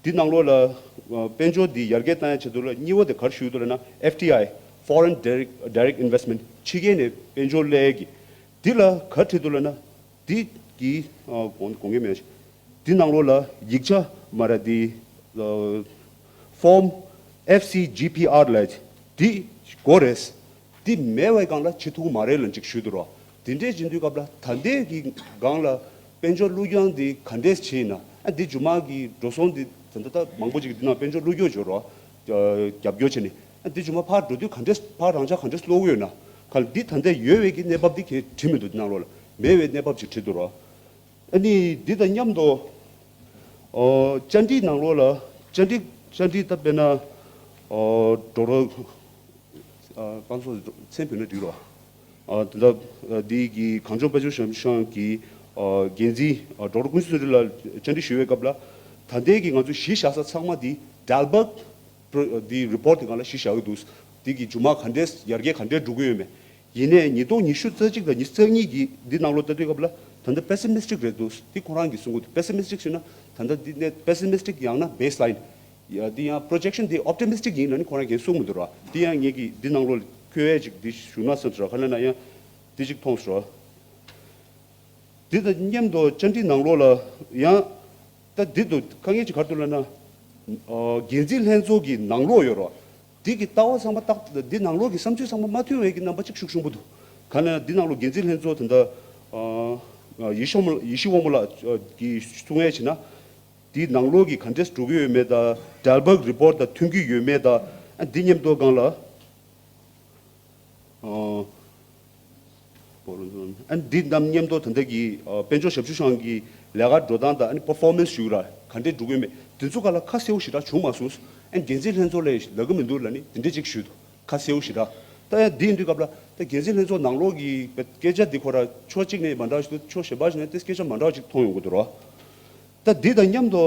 འདི་ནང་ལོགས་ལ་ཨོ་དཔལ་འབྱོར་འདི་ཡར་རྒྱས་བཏང་ཡ་ཆེད་དུ་ལ་གཉིས་པ་དེ་ག་རེ་ཞུས་འདུག་ལབ་ན་ཨེཕ་ཊི་ཨའི་Foreign Direct Direct Investment ཕྱི་རྒྱལ་ནས་དཔལ་འབྱོར་སླེབས་ཡ་གི་འདི་ལ་ག་རེ་བྲིས་འདུག་ལབ་ན། འདི་གི་ཨ་དགོངས་དགོངས་འགལ་མེད། འདི་ནང་ལོགས་ལ་ཡིག་ཆ་མ་ར་འདི་ཨ་ཕོམ་ཨེཕ་སི་ཇི་པི་ཨར་ལབ་འདི་དགོས་རེད། འདི་མེད་པའི་སྒང་ལ་བྱེད་ཐུབ་ཀྱི་མ་རེད་ལབ་ཅིག་ཞུས་འདུག་རོ། དེ་འདྲས་བྱེད་དུས་སྐབས་ལ་ད་ལྟའི་གི་སྒང་ལ་དཔལ་འབྱོར་བླུག་རྐྱང་འདི་ག་འདྲས་བྱས་ཡིན་ན་ཨ་འདི་རྒྱུ་མ་གི་འགྲོ་སོང་འདི་ད་ལྟ་ད་མང་པོ་ཅིག་འདི་ནང་དཔལ་འབྱོར་བླུག་རྒྱུ་འབྱོར་རོ། རྒྱབ་སྐྱོར་བྱས་ནས་ཨ་འདི་རྒྱུ་མ་ཕར་འགྲོ་དུས་ག་འདྲས་ཕར་རང་འཇགས་ག་འདྲས་སློག་གི་ཡོད་ན། ག་ལ་འདི་ད་ལྟ་ཡོད་པའི་གི་གནས་བབ་འདི་གས་བྲིས་མི་འདུག་འདི་ནང་ལོགས་ལ་མེད་པའི་གནས་བབ་ཅིག་བྲིས་འདུག་རོ། ཨ་ནི་འདི་དང་མཉམ་དུ་ཨོ་བཅར་འདྲི་ནང་ལོགས་ལ་བཅར་འདྲི་བཅར་འདྲི་ད་དཔེར་ན་ཨོ་ཌོག་ཊར་ཨ་བང་སོ་མཚན་བོས་ན་འགྲིག་རོ། ཨ་དེ་འདྲ་འདི་གི་གངས་ལྗོངས་དཔལ་འབྱོར་ཞབས་ཞུ་ཁང་གི་ཨ་འགན་འཛིན་ཨ་ཌོག་ཊར་ཀུན་བཟང་བསོད་སྒྲོན་ལགས་བཅར་འདྲི་ཞུ་བའི་སྐབས་ལ་ད་ལྟའི་གི་ང་ཚོ་གཞི་བཞག་ས་ཚང་མ་འདི་ཌལ་བྷག་པྲོ་འདི་རི་པོར་ཊི་དེ་སྒང་ལ་གཞི་བཞག་གི་འདུག་འདི་གི་རྒྱུ་མ་ག་འདྲས་ཡར་རྒྱས་ག་འདྲས་འགྲོ་གི་ཡོད་མེད། ཡིན་ནའི་ཉིས་སྟོང་ཉི་ཤུ་རྩ་གཅིག་དང་ཉི་ཤུ་རྩ་གཉིས་ཀྱི་འདི་ནང་ལོགས་ལྟ་དུས་སྐབས་ལ་ད་ལྟ་པེ་སི་མི་སི་ཊིག་རེད་འདུག་འདི་ཁོ་རང་གིས་གསུང་གི་འདུག་པེ་སི་མི་སི་ཊིག་ཞུས་ན་ད་ལྟ་འདི་ནས་པེ་སི་མི་སི་ཊིག་ཡང་ན་བེ་སི་ལའིན། ཡ་འདི་ཡང་པྲོ་ཇེག་ཤན་འདི་ཨོབ་ཊི་མི་སི་ཊིག་ཡིན་ལབ་ནི་ཁོ་རང་གིས་གསུང་མི་འདུག་ར། འདི་ཡང་ངེད་ཀྱིས་འདི་ནང་ལོགས་འཁོད་ཡས་ཅིག་འདི་ཞུ་ན་བསམ་སོང་ར། ག་ལ་ན་ཡང་འདི་ཅིག་མཐོང་སོང་ར། འདི་དང་མཉམ་དུ་བཅར་འདྲི་ནང་ལོགས་ལ་ཡང་ད་འདི་དུ་དཀའ་ངལ་ཅིག་ག་རེ་འདུག་ལབ་ན། ཨ། འགན་འཛིན་ལྷན་ཚོགས་ཀྱི་ནང་ལོགས་ཡོད་རོགས། འདི་གི་ལྟ་བ་ཚང་མ་ཏག་འདི་ནང་ལོགས་ཀྱི་བསམ་ཚུལ་ཚང་མ་མ་མཐུན་པའི་གི་རྣམ་པ་ཅིག་ཤུགས་ཆེན་པོ་འདུག་ག་ན་འདི་ནང་ལོགས་འགན་འཛིན་ལྷན་ཚོགས་དེ་འདྲ། ཨ། ཡེ་ཤེས་དབང་མོ་ལགས་ཀྱིས་གསུང་ཡས་བྱས་ན། འདི་ནང་ལོགས་ཀྱི་ག་འདྲས་འགྲོ་གི་ཡོད་མེད་དང་། ཌལ་བྷག་རི་པོར་ཊི་དང་མཐུན་གྱི་ཡོད་མེད་དང་། ཨ། འདི་མཉམ་དུ་སྒང་ལ། ཨ། ཨ། འདི་རྣམས་མཉམ་དུ་ད་ལྟ་གི། ཨ། དཔལ་འབྱོར་ཞབས་ཞུ་ཁང་གི་ལས་ཀ་འགྲོ་སྟངས་དང་། ཨ་ནི་པར་ཕོར་མན་སི་ཞུ་ར་ག་འདྲས་འགྲོ་གི་ཡོད་མེད་དེ་ཚོ་སྒང་ལ་ཁ་གསལ་པོ་ཞེ་དྲག་བྱུང་མ་སོང་། ཨ། འགན་འཛིན་ལྷན་ཚོགས་ལ་ལབ་གི་མི་འདུག་ལབ་ནི་དེ་འདྲས་ཅིག་ཞུས་འདུག་ཁ་གསལ་པོ་ཞེ་དྲག་ད་ཡང་འདི་ཡིན་དུས་སྐབས་ལ་ད་འགན་འཛིན་ལྷན་ཚོགས་ནང་ལོགས་ཀྱི་སྐད་ཆ་འདི་ཁོ་ར་ཕྱོགས་གཅིག་ནས་མ་འདྲ་བ་ཞིག་འདུག་ཕྱོགས་གཞན་པ་ཞིག་ནས་ཏེ་སྐད་ཆ་མ་འདྲ་བ་ཅིག་མཐོང་ཡོང་གི་འདུག་རོ། ད་འདི་དང་མཉམ་དུ་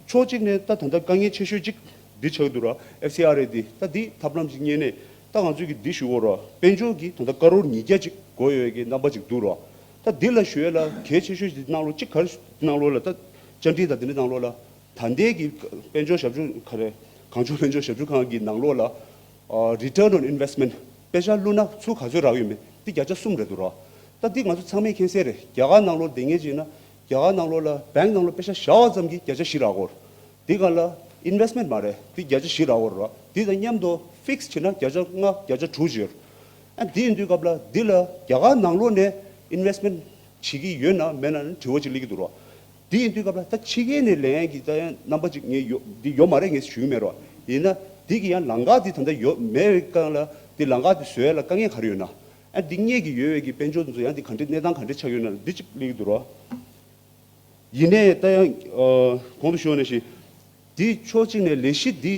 ཕྱོགས་གཅིག་ནས་ད་ད་ལྟ་དཀའ་ངལ་ཆེ་ཤོས་གཅིག་འདི་ཆགས་འདུག་ར། ཨེཕ་སི་ཨར་ཨེ་འདི་ད་འདི་ཐབས་ལམ་ཅིག་རྙེད་ནས་ད་ང་ཚོས་ཀྱི་འདི་ཞུ་གོ་ར། དཔལ་འབྱོར་གྱི་ད་ལྟ་ཀ་རོར་ཉིས་བརྒྱ་ཅིག་དགོས་ཡོད་ཀྱི་རྣམ་པ་ཅིག་འདུག་ར། ད་འདི་ལ་ཞུ་ཡས་ལ་གལ་ཆེ་ཤོས་ཅིག་འདི་ནང་ལོགས་གཅིག་ག་རེ་ནང་ལོགས་ལ་ད་བཅར་འདྲི་དང་འདི་འདྲ་ནང་ལོགས་ལ། ད་ལྟའི་གི་དཔལ་འབྱོར་ཞབས་ཞུ་ག་རེ་གངས་ལྗོངས་དཔལ་འབྱོར་ཞབས་ཞུ་ཁང་གི་ནང་ལོགས་ལ། ཨ། རི་ཊརན་ཨོན་ཨིན་ཝེ་སི་མེན་ཊི་པེ་ཤ་བླུགས་ན་ཚུར་ག་ཚོད་རག་ཡོད་མེད་འདི་བརྒྱ་ཆ་གསུམ་རེད་འདུག་ར། ད་འདི་ང་ཚོ་ཚང་མས་མཁྱེན་གསལ་རེད། རྒྱ་གར་ནང་ལོགས་བསྡད་མཁན་ཅིག་ཡིན་ན་རྒྱ་གར་ནང་ལོགས་ལ་བེང་ནང་ལོགས་པེ་ཤ་བཞག་པ་ཙམ་གྱིས་བརྒྱ་ཆ་བཞི་རག་གོ། འདི་སྒང་ལ་ཨིན་ཝེ་སི་མེན་ཊི་མ་རེད། འདི་བརྒྱ་ཆ་བཞི་རག་གོ་ར། འདི་དང་མཉམ་དུ་ཕིག་སི་བྱས་ན་བརྒྱ་ཆ་ལྔ་བརྒྱ་ཆ་དྲུག་ཅིག་ཡོད། ཨ། འདི་ཡིན་དུས་སྐབས་ལ་འདི་ལ་རྒྱ་གར་ནང་ལོགས་ནས་ཨིན་ཝེ་སི་མེན་ཊི་བྱེད་ཀྱི་ཡོད་ན་མེད་ན་ནི་དྲི་བ་ཅིག་སླེབས་ཀྱི་འདུག་རོ། འདི་ཡིན་དུས་སྐབས་ལ་ད་ཕྱི་རྒྱལ་ནས་ལེན་ཡས་ཀྱི་ད་ཡང་རྣམ་པ་ཅིག་ངས་ཡོད་འདི་ཡོད་མ་རེད་ངས་ཞུ་གི་མེད་རོ། ཡིན་ན་འདི་གི་ཡང་ལམ་ཁ་འདི་ད་ལྟ་ཡོད་མེད་པའི་སྒང་ལ་འདི་ལམ་ཁ་འདི་བཟོ་ཡས་ལ་དཀའ་ངལ་ག་རེ་ཡོད་ན། ཨ། འདི་རྙེད་ཀྱི་ཡོད་པའི་གི་དཔལ་འབྱོར་འདི་ཚོ་ཡང་འདི་ག་འདྲའི་གནས་སྟངས་ག་འདྲ་ཆགས་ཡོད་ན་འདི་ཅིག་སླེབས་ཀྱི་འདུག་རོ། ཡིན་ནའི་ད་ཡང་། ཨ། གོང་དུ་ཞུས་པ་ནང་བཞིན། འདི་ཕྱོགས་གཅིག་ནས་ལས་གཞི་འདི་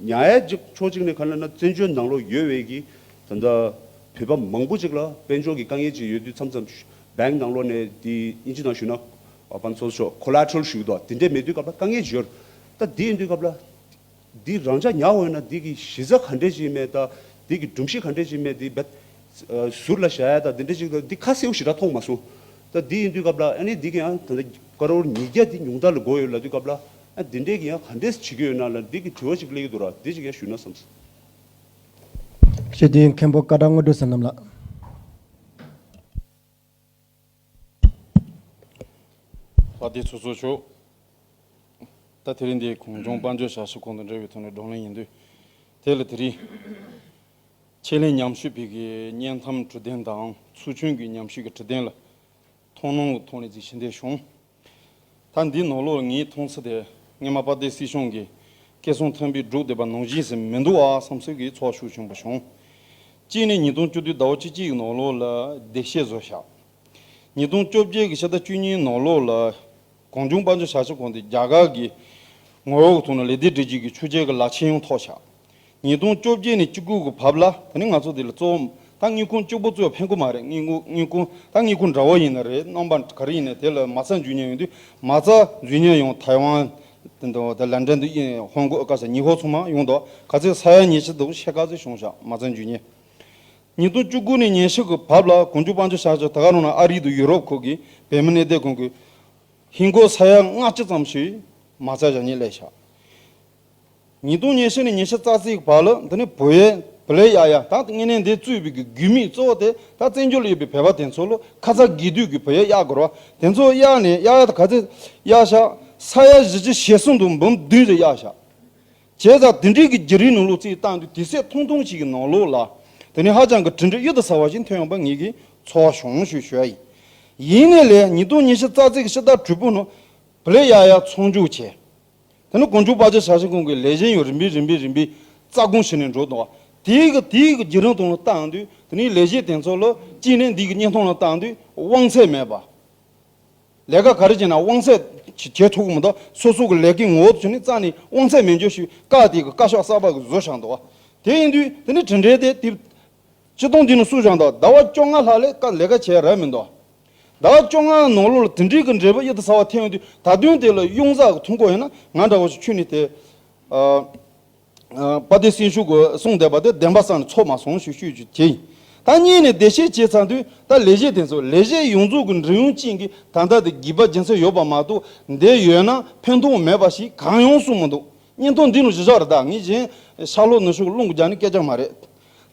ཉར་ཡས་ཅིག་ཕྱོགས་གཅིག་ནས་ག་ལབ་ན་བཙན་བྱོལ་ནང་ལོགས་ཡོད་པའི་གི་ད་ལྟ་བོད་པ་མང་པོ་ཅིག་ལ་དཔལ་འབྱོར་གྱི་དཀའ་ངལ་ཅིག་ཡོད་དུས་མཚམས་མཚམས་བེང་ནང་ལོགས་ནས་འདི་དབྱིན་ཇི་ནང་ཞུས་ན་ཨ་ཕན་ཚོགས་ཤོག་ཁོ་ལ་ཊ་རལ་ཞུ་གི་འདུག་དེ་འདྲས་མེད་དུས་སྐབས་ལ་དཀའ་ངལ་ཅིག་ཡོད་རེད། ད་འདི་ཡིན་དུས་སྐབས་ལ། འདི་རང་འཇགས་ཉར་འོས་ན་འདི་གི་གཞི་རྩ་ག་འདྲས་ཅིག་མེད་ད། འདི་གི་སྒྲོམ་གཞི་ག་འདྲས་ཅིག་མེད་འདི་བེད། ཨ། ཟུར་ལ་བཞག་ཡ་ད་འདི་འདྲས་ཅིག་ད་འདི་ཁ་གསལ་པོ་ཞེ་དྲག་མཐོང་མ་སོང་། ད་འདི་ཡིན་དུས་སྐབས་ལ་ཨ་ནི་འདི་གི་ཡང་ད་ལྟ་ཀ་རོར་ཉིས་བརྒྱ་འདི་ཉུང་མཐའ་ལ་དགོས་ཡོད་ལབ་དུས་སྐབས་ལ་ཨ་འདི་འདྲས་ཀྱི་ཡང་ག་འདྲས་བྱེད་ཀྱི་ཡོད་ན་ལ་འདི་གི་དྲི་བ་ཅིག་སླེབས་ཀྱི་འདུག་ར། འདི་ཅིག་ཡང་ཞུས་ན་བསམ་སོང་། ཞུ་དོན་མཁན་པོ་ཀ་ཌ་དངོས་གྲུབ་བསོད་ནམས་ལགས། ལྷ་སྡེ་ཚོགས་གཙོ་མཆོག་ད་དེ་རིང་འདི་གངས་ལྗོངས་དཔལ་འབྱོར་ཞབས་ཞུ་ཁང་དང་འབྲེལ་བའི་ཐོག་ནས་བགྲོ་གླེང་ཡིན་དུས། དེ་ལ་དེ་རིང་ཆེད་ལས་ཉམས་ཞིབ་པའི་གི་སྙན་ཐམ་དྲི་དོན་དང་ཚོགས་ཆུང་གི་ཉམས་ཞིབ་ཀྱི་དྲི་དོན་ལ་མཐོང་སྣང་གི་ཐོག་ནས་གཟིགས་ཞིབ་འདི་བྱུང་། ད་འདི་ནང་ལོགས་ངས་མཐོང་ས་དེ་སྔོན་མ་དཔལ་ལྡན་སྲིད་གཞུང་གི་སྐལ་བཟང་ཐོན་པའི་སྒྲུབ་བསྡད་པ་ནང་བཞིན་ཟིན་མི་འདུག་ཨ་བསམ་སེམས་ཀྱི་ཚོར་ཤུགས་ཆེན་པོ་བྱུང་། གཅིག་ནས་ཉིས་སྟོང་བཅུ་བདུན་ཟླ་བ་བཅུ་གཅིག་གི་ནང་ལོགས་ལ་འདེད་བཤད་བཟོ་བཞག་ཉིས་སྟོང་བཅོ་བརྒྱད་ཀྱི་ཕྱི་ཟླ་བཅུ་གཉིས་ནང་ལོགས་ལ་གངས་ལྗོངས་དཔལ་འབྱོར་ཞབས་ཞུ་ཁང་དེ་རྒྱ་གར་གྱི་ངོ་བོ་ཐོག་ནས་ལས་སྡེ་སྒྲིག་གཞི་གི་ཆོས་རྒྱལ་གྱི་ལག་ཁྱེར་ཡང་ཐོབ་བཞག་ཉིས་སྟོང་བཅོ་བརྒྱད་ནས་བཅུ་དགུ་གི་བར་ལ་དེ་ནི་ང་ཚོ་དེ་ལ་གཙོ་བོ་ད་དངུལ་ཁང་གཅིག་པོ་གཙོས་ཕན་གི་མ་རེད། དངུལ་ཁང་དངུལ་ཁང་ད་དངུལ་ཁང་འདྲ་བོ་ཡིན་ན་རེད། རྣམ་པ་ག་རེ་ཡིན་ན་དེ་ལ་མ་རྩ་འཇུག་མཁན་ཡོང་དུས་མ་རྩ་འཇུག་མཁན་ཡང་ཐའེ་ཝན་དེ་འདྲ་དེ་ལན་ཀྲན་དུ་ཧོང་ཀོང་ག་ས་ཉི་ཧོང་ཚང་མ་ཡོང་འདུག་ག་ཚོད་ས་ཡ་ཉི་ཤུ་དང་ཕྱེད་ཀ་ཚོད་བྱུང་བཞག་མ་རྩ་འཇུག་མཁན། ཉིས་སྟོང་བཅུ་དགུ་ནས་ཉི་ཤུ་གི་བར་ལ་གངས་ལྗོངས་དཔལ་འབྱོར་ཞབས་ཞུ་ད་ག་རང་ན་ཨ་རི་དང་ཡུ་རོབ་ཁག་གི་བོད་མི་གནས་སྡོད་ཁང་གི་ཧིན་སྒོར་ས་ཡ་ལྔ་བཅུ་ཙམ་ཞིག་མ་རྩ་བཞག་མཁན་སླེབས་ཤག་ཉིས་སྟོང་ཉི་ཤུ་ནས་ཉི་ཤུ་རྩ་གཅིག་བར་ལ་འདི་ནི་བོད་ཡིག་བོད་ལས་ཡག་ཡ་ད་དངོས་གནས་འདི་གཙོས་པའི་གི་དགོས་དམིགས་གཙོ་བོ་དེ་ད་བཙན་བྱོལ་ལ་ཡོད་པའི་བོད་པ་དེ་ཚོ་ལ་ཁ་ཚ་དགོས་གཏུགས་ཀྱི་བོད་ཡིག་གཡར་དགོས་རེད་བ། དེ་ཚོ་གཡར་ནས་གཡར་ཡ་ད་ག་ཚོད་གཡར་ཤག་ས་ཡ་བཞི་བཅུ་ཞེ་གསུམ་དང་འབུམ་བདུན་ཙམ་གཡར་ཤག་བྱས་ཙང་དེ་འདྲའི་གི་བརྒྱུད་རིམ་ནང་ལོགས་རྩིས་བཏང་དུས་དུས་ཚོད་ཐུང་ཐུང་ཞིག་གི་ནང་ལོགས་ལ་དེ་ནས་ཧ་ཅང་གི་གྲུབ་འབྲས་གཡུར་དུ་ཟ་བ་ཞིག་ཐོན་ཡོང་པ་ངེད་ཀྱིས་ཚོར་བྱུང་ཞེས་ཞུ་ཡ་ཡིན། ཡིན་ནའི་ལས་ཉིས་སྟོང་ཉི་ཤུ་རྩ་གཅིག་གི་ཕྱི་ཟླ་དྲུག་པ་ནང་བོད་ལས་ཡག་ཡ་མཚམས་འཇོག་བྱས། དེ་ནས་གངས་ལྗོངས་དཔལ་འབྱོར་ཞབས་ཞུ་ཁང་གི་ལས་བྱེད་ཡང་རིམ་པས་རིམ་པས་རིམ་པས་རྩ་དགོངས་ཞུས་ནས་འགྲོ་དང་། དེའི་གི་དེའི་གི་བརྒྱུད་རིམ་དང་ལ་བལྟས་དུས་དེ་ནས་ལས་བྱེད་དེ་ཚོ་ལ་གཅིག་ནས་འདི་གི་བརྙན་ཐུང་ལ་བལྟས་དུས་དབང་ཚད་མེད་པ། ལས་ཀ་ག་རེ་བྱས་ན་དབང་ཚད་ཅིག་བྱེད་ཐུབ་ཀྱི་མི་འདུག་སོ་སོ་གི་ལས་ཀའི་ངོ་བོ་དེ་ནི་རྩ་ནས་དབང་ཚད་མེད་འཇོག་ཞིག་བཀའ་དེ་གི་བཀའ་ཤག་གསར་པ་གི་བཟོ་བཞག་འདུག་དེ་ཡིན་དུས་དེ་ནི་དྲི་འབྲས་དེ་དེ་སྤྱི་སྟངས་འདི་ནི་སུ་བཞག་འདུག་ཟླ་བ་བཅོ་ལྔ་ལྷག་ལས་ཀ་ལས་ཀ་བྱས་རག་མི་འདུག་ཟླ་བ་བཅོ་ལྔ་ནང་ལོགས་ལ་དེ་འདྲའི་གི་འབྲས་བུ་གཡུར་དུ་ཟ་བ་ཐོན་ཡོང་དུས་ད་དུང་དེ་ལ་གཡང་འཛུགས་གི་ཐུག་གི་ཡོད་ན་ང་འདྲ་བོ་ཞིག་ཁྱོན་ནས་དེ། ཨ། ཨ། དཔལ་ལྡན་སྲིད་གཞུང་གིས་གསུངས་བསྡད་པ་དེ་བདེན་པ་བསམ་ནས་ཚོར་མ་སོང་ཞེས་ཤོད་རྒྱུ་དེ་ཡིན། ད་གཉིས་ནས་བདེ་བཤད་བྱས་ཚར་དུས་ད་ལས་བྱེད་དེ་ཚོ་ལས་བྱེད་ཡོངས་རྫོགས་ཀྱི་མགྲིན་གཡོག་ཅན་གྱི་ད་ལྟ་དེ་དགོས་པ་རྒྱུ་མཚན་ཡོད་པ་མ་གཏོགས་འདི་ཡོད་ན་ཕན་ཐོགས་མེད་པ་ཞིག་གང་ཡང་གསུངས་མི་འདུག་བརྙན་ཐུང་འདི་ནང་གཞི་བཞག་རེད། ད་ངས་གཞན་ཤར་ལྷོ་ནུབ་ཕྱོགས་རླུང་གིས་རྒྱག་ནི་སྐད་ཆ་མ་རེད།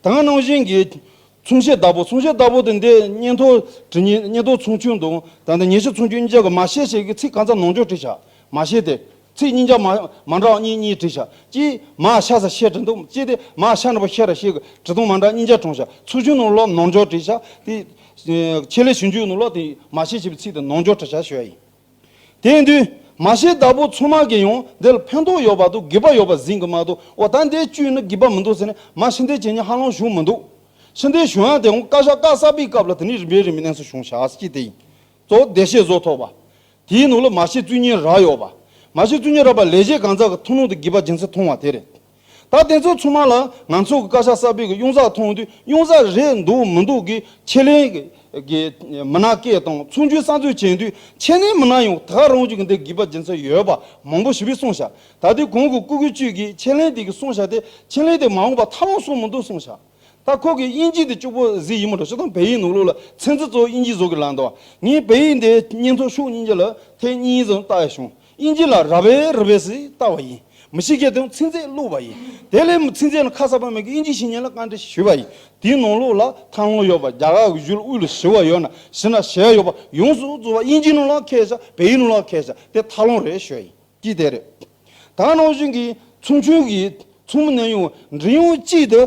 ད་ག་ནང་བཞིན་གྱི། མཚུངས་བཤད་བདག་པོ། མཚུངས་བཤད་བདག་པོ་དེ་འདི་སྙན་ཐོ་བྲི་མཁན། སྙན་ཐོ་ཚོགས་ཆུང་དང་ད་ལྟ་ཉན་ཞིབ་ཚོགས་ཆུང་གཉིས་ཆ་གི་མ་ཤེས་ཞེས་ཀྱི་ཚིག་གང་ཚང་ནང་འཇོག་བྲིས་བཞག་མ་ཤེས་དེ། ཚིག་གཉིས་ཆ་མ་མ་འདྲ་བ་གཉིས་གཉིས་བྲིས་བཞག་གཅིག་མ་ཤ་ས་ཤེས་བྲིས་འདུག་གཅིག་དེ་མ་ཤ་ན་པ་ཤེས་ར་ཤེས་ཀྱི་བྲིས་སྟངས་མ་འདྲ་གཉིས་ཆ་གྲུང་བཞག་ཚོགས་ཆུང་ནང་ལོགས་ནང་འཇོག་བྲིས་བཞག་དེ། ཆེད་ལས་ཞིབ་འཇུག་ནང་ལོགས་དེ་མ་ཤེས་ཞེས་པའི་ཚིག་དེ་ནང་འཇོག་བྲིས་བཞག་ཞུ་ཡ་ཡིན། དེ་ཡིན་དུས་མ་ཤེས་བདག་པོ་ཚང་མ་གིས་ཡང་འདི་ལ་ཕན་ཐོགས་ཡོད་པ་དང་དགོས་པ་ཡོད་པ་ཟིན་གི་མ་གཏོགས། འོ་ད་འདི་བཅོས་ན་དགོས་པ་མི་འདུག་ཟེར་ནས་མ་ཕྱིར་འཐེན་བྱེད་མཁན་ཧ་ལམ་བྱུང་མི་འདུག་ཕྱིར་འཐེན་བྱུང་ཡ་དེ་འོང་བཀའ་ཤག་བཀའ་གསར་པའི་སྐབས་ལ་དེ་ནས་རིམ་པས་རིམ་པས་གནས་ཚུལ་བྱུང་བཞག་ཟེར་གྱི་དེ་ཡིན། གཙོ་བོ་བདེ་བཤད་བཟོ་ཐུབ་པ། དེའི་ནང་ལ་མ་ཤེས་བཅོས་མཁན་རག་ཡོད་པ། མ་ཤེས་བཅོས་མཁན་རག་པ་ལས་བྱེད་གང་ཟག་གི་ཐུགས་སྣང་དང་དགོས་པ་རྒྱུ་མཚན་མཐོང་བ་དེ་རེད། ད་དེ་ཚོ་ཚང་མ་ལ་ང་ཚོ་གི་བཀའ་ཤག་གསར་པའི་གི་གཡུང་ཟག་མཐོང་དུས་གཡུང་ཟག་རེད་འདུག་མི་འདུག་གི་ཆེད་ལས་གི་མི་སྣ་སྐད་དང་ཚོགས་འདུའི་གསར་འཛུགས་བྱེད་དུས་ཆེད་ལས་མི་སྣ་ཡང་ད་རང་ཅིག་གི་འདི་དགོས་པ་རྒྱུ་མཚན་ཡོད་པ་མང་པོ་ཞིག་གིས་གསུངས་ཤག་ད་དུས་གོང་གི་སྐུ་སྒེར་གཅིག་གིས་ཆེད་ལས་དེ་གི་གསུངས་ཤག་དེ་ཆེད་ལས་དེ་མ་འོངས་པ་ཐབས་ལམ་གསུངས་མི་འདུག་གསུངས་ཤག་ད་ཁོ་གིས་དབྱིན་ཇི་དེ་གཅིག་པོ་གཟིགས་ཡིན་མི་འགྲོ། སྤྱིར་བཏང་བལ་ཡུལ་ནང་ལོགས་ལ་ཚིག་མཛོད་གཙོ་བོ་དབྱིན་ཇི་བཟོ་གི་ལབ་འདུག་ངས་བལ་ཡུལ་འདི་སྙན་ཐོ་ཤོག་གཉིས་ཀྱི་ལ་ཐེངས་གཉིས་ཙམ་བལྟ་ཡ་བྱུང་། དབྱིན་ཇི་ལ་རབ་བེ་རབ་བེ་ཟེར་བལྟ་བ་ཡིན། མི་ཤེས་མཁན་དེ་ཚིག་མཛོད་བླུགས་པ་ཡིན། དེ་ལས་མི་ཚིག་མཛོད་ལ་ཁ་གསལ་པ་མེད་ཀི་དབྱིན་ཇི་ཤེས་མཁན་ལ་བཀའ་འདྲི་ཞུས་པ་ཡིན། དེའི་ནང་ལོགས་ལ་ཐབས་ལམ་ཡོད་པ། རྒྱ་གར་གྱི་གཞུང་ལ་དབུས་ལ་ཞུ་བ་ཡོད་ན་ཞུ་ན་བྱེད་ཡ་ཡོད་པ་ཡོངས་སུ་རྫོགས་པ་དབྱིན་ཇིའི་ནང་ལ་ཁེལ་ཤག་བལ་ཡུལ་ནང་ལ་ཁེལ་ཤག་དེ་ཐབས་ལམ་རེད་ཞུ་ཡ་ཡིན། ཅི་དེ་རེད། ད་ནང་བཞིན་གྱི་ཚོགས་ཆུང་གི་ཚོགས་མི་གནས་དབྱུང་མགྲིན་དབྱུང་གཅིག་ཏུ།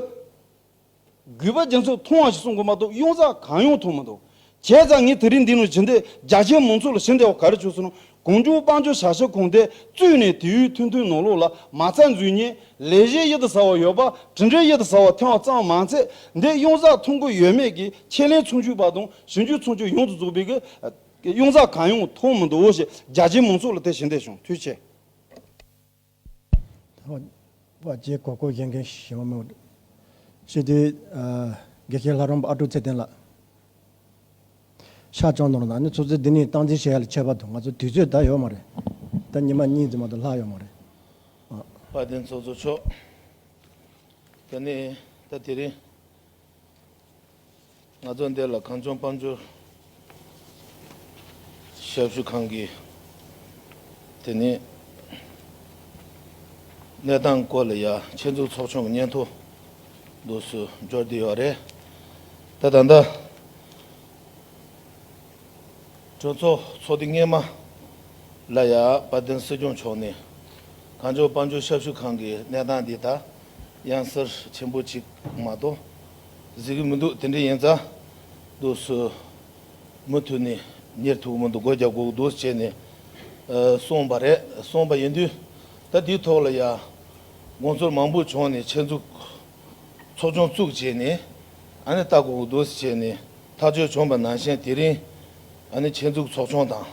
དགོས་པ་རྒྱུ་མཚན་མཐོང་བ་ཞིག་གསུང་དགོས་མ་གཏོགས་གཡུང་ཟག་གང་ཡང་མཐོང་མི་འདུག་བྱས་ཙང་ངས་དེ་རིང་འདི་ནང་ཞུ་འདོད། རྒྱ་ཆེའི་མང་ཚོགས་ལ་ཞུ་འདོད་པ་ག་རེ་བྱུང་ཟེར་ན། གངས་ལྗོངས་དཔལ་འབྱོར་ཞབས་ཞུ་ཁང་དེ་བཙུགས་ནས་དུས་ཡུན་ཐུང་ཐུང་ནང་ལོགས་ལ་མ་རྩ་འཛུགས་མཁན་ལས་གཞི་ཡིད་དུ་ཟ་བ་ཡོད་པ། གྲུབ་འབྲས་ཡིད་དུ་ཟ་བ་ཐོན་པ་ཙམ་མ་ཚད། འདི་གཡུང་ཟག་མཐོང་གི་ཡོད་མེད་ཀྱི་ཆེད་ལས་ཚོགས་ཆུང་པ་དང་ཞིབ་འཇུག་ཚོགས་ཆུང་ཡོངས་སུ་རྫོགས་པའི་གི་གཡུང་ཟག་གང་ཡང་མཐོང་མི་འདུག་ཞེས་རྒྱ་ཆེའི་མང་ཚོགས་ལ་དེ་ཞུ་འདོད་བྱུང་། ཐུགས་རྗེ་ཆེ། ད་ཕལ་ཆེར་གོ་སྐབས་གཞན་མཁན་ཞིག་ཡོང་མེད། ཞེས་དུས། དགེ་བཤེས་ལྷ་རམས་པ་ཨ་ཀྲུག་ཚེ་བརྟན་ལགས། ཕྱག་བཅོམ་གནང་རོགས་གནང་། ཨ་ནི་ཚོགས་གཙོས་འདི་ནས་སྟངས་འཛིན་བྱེད་ཡ་ལ་ཆད་པ་འདུག་ང་ཚོ་དུས་ཚོད་ད་ཡོད་མ་རེད། ད་ཉི་མ་གཉིས་ཙམ་མ་གཏོགས་ལྷག་ཡོད་མ་རེད། ཨ། དཔལ་ལྡན་ཚོགས་གཙོ་མཆོག་དེ་ནས་ད་དེ་རིང་ང་ཚོ་འདི་ལ་གངས་ལྗོངས་དཔལ་འབྱོར་ཞབས་ཞུ་ཁང་གི་དེ་ནས་གནས་སྟངས་སྐོར་ལ་ཡ་ཆེད་འཛུགས་ཚོགས་ཆུང་གི་སྙན་ཐོ་འདུག་སེ་འབྱོར་བསྡད་ཡོད་རེད། ད་ད་ལྟ། གྲོས་ཚོགས་ཚོགས་དུས་སྔོན་མ་ལ་ཡ་དཔལ་ལྡན་སྲིད་སྐྱོང་མཆོག་ནས་གངས་ལྗོངས་དཔལ་འབྱོར་ཞབས་ཞུ་ཁང་གི་གནས་སྟངས་འདི་ད་གཡང་སར་ཆེན་པོ་ཅིག་མ་གཏོགས་གཟིགས་གི་མི་འདུག་དེ་འདྲ་ཡིན་ཙང་འདུག་སེ་མུ་མཐུད་ནས་གཉེར་ཐུབ་ཀྱི་མི་འདུག་སྒོ་རྒྱག་དགོས་ཀྱི་འདུག་ཟེར་ནས་གསུངས་པ་རེད། གསུངས་པ་ཡིན་དུས་ད་དེའི་ཐོག་ལ་ཡ་དགོངས་ཚུལ་མང་པོ་བྱུང་ནས་ཆེད་འཛུགས་ཚོགས་ཆུང་བཙུགས་བྱས་ནས་ཨ་ནི་ལྟ་དགོས་ཀྱི་འདུག་ཟེར་བྱས་ནས་ཐག་གཅོད་བྱུང་བ་ནང་བཞིན་དེ་རིང་ཨ་ནི་ཆེད་འཛུགས་ཚོགས་ཆུང་དང་།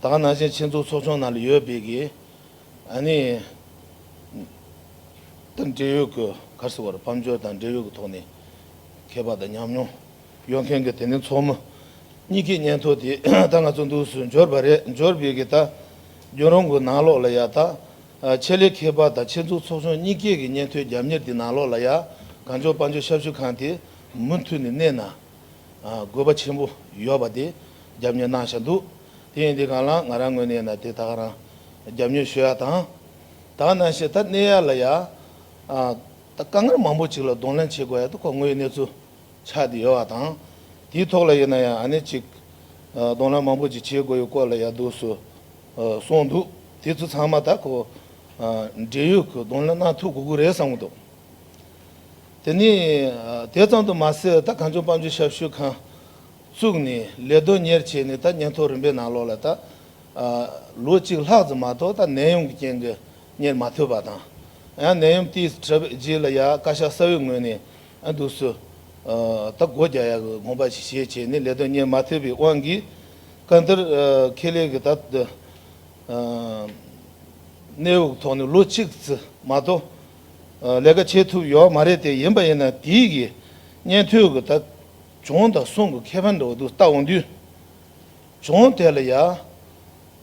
ད་ག་ནང་བཞིན་ཆེད་འཛུགས་ཚོགས་ཆུང་ནང་ལ་ཡོད་པའི་གི་ཨ་ནི་ད་འབྲེལ་ཡོད་ཀྱི་ག་རེ་ཟེར་བ་རེད། དཔལ་འབྱོར་དང་འབྲེལ་ཡོད་ཀྱི་ཐོག་ནས་མཁས་པ་དང་ཉམས་མྱོང་ཡོད་མཁན་གྱི་དེ་ནི་ཚོགས་མི་གཉིས་ཀའི་སྙན་ཐོ་དེ་ད་ང་ཚོ་འདུག་སེ་འབྱོར་བ་རེད། འབྱོར་བའི་གི་ད་རྒྱུན་རིང་གི་ནང་ལོགས་ལ་ཡ་ད། ཆེད་ལས་མཁས་པ་དང་ཆེད་འཛུགས་ཚོགས་ཆུང་གཉིས་ཀས་ཀྱི་སྙན་ཐོའི་རྒྱབ་གཉེར་དེ་ནང་ལོགས་ལ་ཡ་གངས་ལྗོངས་དཔལ་འབྱོར་ཞབས་ཞུ་ཁང་དེ་མུ་མཐུད་ནས་གནས་ན་དགོས་པ་ཆེན་པོ་ཡོད་པ་དེ་རྒྱབ་གཉེར་གནང་བཞག་འདུག་དེ་ཡིན་དུས་གང་ལ་ང་རང་ངོས་ནས་ན་དེ་ད་ག་རང་རྒྱབ་གཉེར་ཞུ་ཡ་དང་། ད་ག་ནང་བཞིན་ད་གནས་ཡ་ལ་ཡ་ད་དཀའ་ངལ་མང་པོ་ཅིག་ལ་གདོང་ལེན་བྱེད་དགོས་ཡ་དེ་ཁོ་དངོས་ཡོད་གནས་ཚུལ། ཆགས་བསྡད་ཡོད་པ་དང་། དེའི་ཐོག་ལ་ཡིན་ན་ཡང་ཨ་ནི་ཅིག་གདོང་ལེན་མང་པོ་ཅིག་བྱེད་དགོས་ཡོད་སྐོར་ལ་ཡང་འདུག་སེ་གསུངས་འདུག་དེ་ཚོ་ཚང་མ་ད་ཁོ་འབྲེལ་ཡོད་ཀྱི་གདོང་ལེན་གནང་ཐུབ་དགོས་ཀྱི་རེད་བསམ་གྱི་འདུག་དེ་ནས་དེ་ཙམ་དུ་མ་ཟད་ད་གངས་ལྗོངས་དཔལ་འབྱོར་ཞབས་ཞུ་ཁང་བཙུགས་ནས་ལས་དོན་གཉེར་བྱས་ནས་ད་སྙན་ཐོ་རིམ་པའི་ནང་ལོགས་ལ་ད། ལོ་གཅིག་ལྷག་ཙམ་མ་གཏོགས་ད་ནད་ཡམས་ཀྱི་རྐྱེན་གྱིས་གཉེར་མ་ཐུབ་པ་དང་། ཡང་ནད་ཡམས་དེའི་གྲབས་རྗེས་ལ་ཡ་བཀའ་ཤག་གསར་པའི་ངོས་ནས་ཨ་འདུག་སེ་ད་སྒོ་རྒྱག་ཡག་གི་དགོངས་པ་ཞིག་བཞེས་བྱས་ནས་ལས་དོན་གཉེར་མ་ཐུབ་པའི་དབང་གིས་གང་ལྟར་ཁེ་ལས་ཀྱི་ད་གནས་བབ་ཐོག་ནས་ལོ་གཅིག་ཙམ་མ་གཏོགས་ལས་ཀ་བྱེད་ཐུབ་ཡོད་མ་རེད། དེ་ཡིན་པ་ཡིན་ན་དེའི་གི་སྙན་ཐོའི་གི་ད་གྱོང་དང་སོང་གི་ཁེ་ཕན་འདྲ་བོ་འདུག་ལྟ་འོང་དུས། གྱོང་དེ་ལ་ཡ།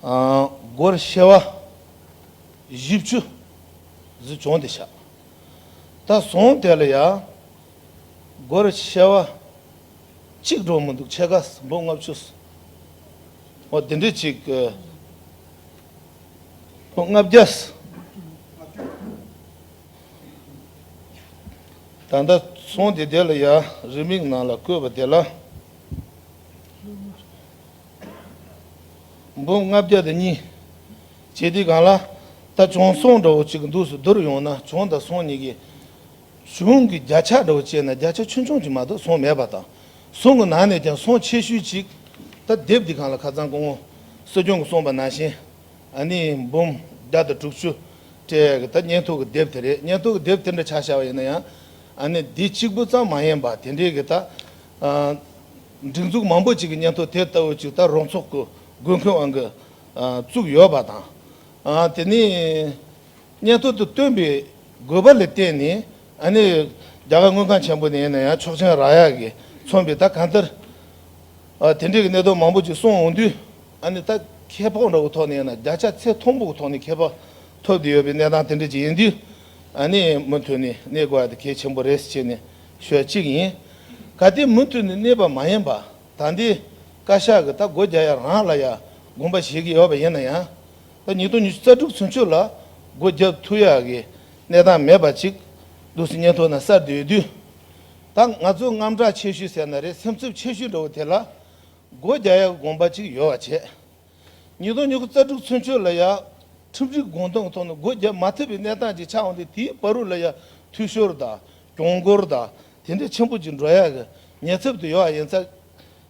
སྒོར་བྱེ་བ་བཞི་བཅུ་ཟིག་གྱོང་དེ་བཞག་ད་སོང་དེ་ལ་ཡ། སྒོར་བྱེ་བ་གཅིག་འགྲོ་མི་འདུག་ཕྱེད་ཀ་འབུམ་ལྔ་བཅུ། འོ་དེ་འདྲ་ཅིག་འབུམ་ལྔ་བརྒྱ། ད་ལྟ་ གསུངས་ཏེ་དེ་ལ་ཡ་རེའུ་མིག་ནང་ལ་བཀོད་པ་དེ་ལ། འབུམ་ལྔ་བརྒྱ་དང་གཉིས། བྱས་དུས་སྒང་ལ། ད་བྱུང་སོང་འདྲ་བོ་ཅིག་གི་འདུག་སུ་བསྡུར་ཡོང་ན་བྱུང་དང་སོང་གཉིས་ཀྱི། བྱུང་གི་བརྒྱ་ཆ་འདྲ་བོ་བྱས་ན་བརྒྱ་ཆ་ཆུང་ཆུང་ཅིག་མ་གཏོགས་སོང་མེད་པ་དང་། སོང་གི་ནང་ནས་ཀྱང་སོང་ཆེ་ཤོས་ཅིག་ད་དེབ་འདི་སྒང་ལ་ཁ་སང་སྐུ་ངོ་སྲིད་སྐྱོང་གིས་གསུངས་པ་ནང་བཞིན། ཨ་ནི་འབུམ་བརྒྱ་དང་དྲུག་ཅུ་སྤྲད་ཡ་གི་ད་སྙན་ཐོ་གི་དེབ་དེ་རེད། སྙན་ཐོ་གི་དེབ་དེ་འདྲ་ཆ་བཞག་པ་ཡིན་ན་ཡང་། ཨ་ནི་འདི་གཅིག་པུ་ཙམ་མ་ཡིན་པ་དེ་འདྲའི་གི་ད། ཨ། སྒྲིག་འཛུགས་མང་པོ་ཅིག་གི་སྙན་ཐོ་དེ་ལྟ་བུ་ཅིག་ད་རོགས་ཚོགས་ཀྱི་དགོས་མཁོའི་དབང་གིས། ཨ། བཙུགས་ཡོད་པ་དང་། ཨ། དེ་ནི་སྙན་ཐོ་དེ་བཏོན་པའི་དགོས་པ་ལ་བརྟེན་ནས། ཨ་ནི་རྒྱ་གར་དངུལ་ཁང་ཆེན་པོ་ནས་ཡིན་ན་ཡང་ཆོག་མཆན་རག་ཡག་གི་མཚོན་པའི་ད་གང་ལྟར། ཨ། དེ་འདྲའི་གི་གནད་དོན་མང་པོ་ཅིག་གསུངས་འོང་དུས། ཨ་ནི་ད་ཁེ་སྤོགས་འདྲ་བོ་ཐོག་ནས་ཡིན་ན་བརྒྱ་ཆ་ཚད་མཐོན་པོ་གི་ཐོག་ནས་ཁེ་སྤོགས་ཐོབ་བསྡད་ཡོད་པའི་གནས་སྟངས་དེ་འདྲ་ཅིག་ཡིན་དུས། ཨ་ནི་མུ་མཐུད་ནས་གནས་དགོས་ཡ་དེ་གལ་ཆེན་པོ་རེད་ཟེར་བྱས་ནས་ཤོད་གཅིག་ཡིན། གལ་ཏེ་མུ་མཐུད་ནས་གནས་པ་མ་ཡིན་པ། ད་ལྟའི་བཀའ་ཤག་གིས་ད་སྒོ་རྒྱག་ཡ་རང་ལ་ཡ་དགོངས་པ་བཞེས་ཀྱི་ཡོད་པ་ཡིན་ན་ཡང་། ད་ཉིས་སྟོང་ཉི་ཤུ་རྩ་དྲུག་ཚུན་ཆོད་ལ་སྒོ་རྒྱབ་ཐུབ་ཡག་གི་གནས་སྟངས་མེད་པ་ཅིག་འདུག་སེ་སྙན་ཐོ་ནང་གསལ་བསྡད་ཡོད་དུས། ད་ང་ཚོ་དངངས་སྐྲག་ཆེ་ཤོས་ཟེར་ན་རེད། སེམས་འཚབ་ཆེ་ཤོས་འདྲ་བོ་དེ་ལ། སྒོ་རྒྱག་ཡག་དགོངས་པ་ཅིག་ཡོད་པ་བྱས། ཉིས་སྟོང་ཉི་ཤུ་རྩ་དྲུག་ཚུན་ཆོད་ལ་ཡ། ཁྲིམས་སྒྲིག་དགོངས་དོན་གྱི་ཐོག་ནས་སྒོ་རྒྱག་མ་ཐུབ་པའི་གནས་སྟངས་ཅིག་ཆགས་འོང་དུས། དེའི་བར་དུ་ལ་ཡ་འཐུས་ཤོར་དང་གྱོང་འགུལ་དང་དེ་འདྲ་ཆེན་པོ་ཅིག་འགྲོ་ཡག་གི་ཉེན་ཚབས་དེ་ཡོད་པ་ཡིན་ཙང་།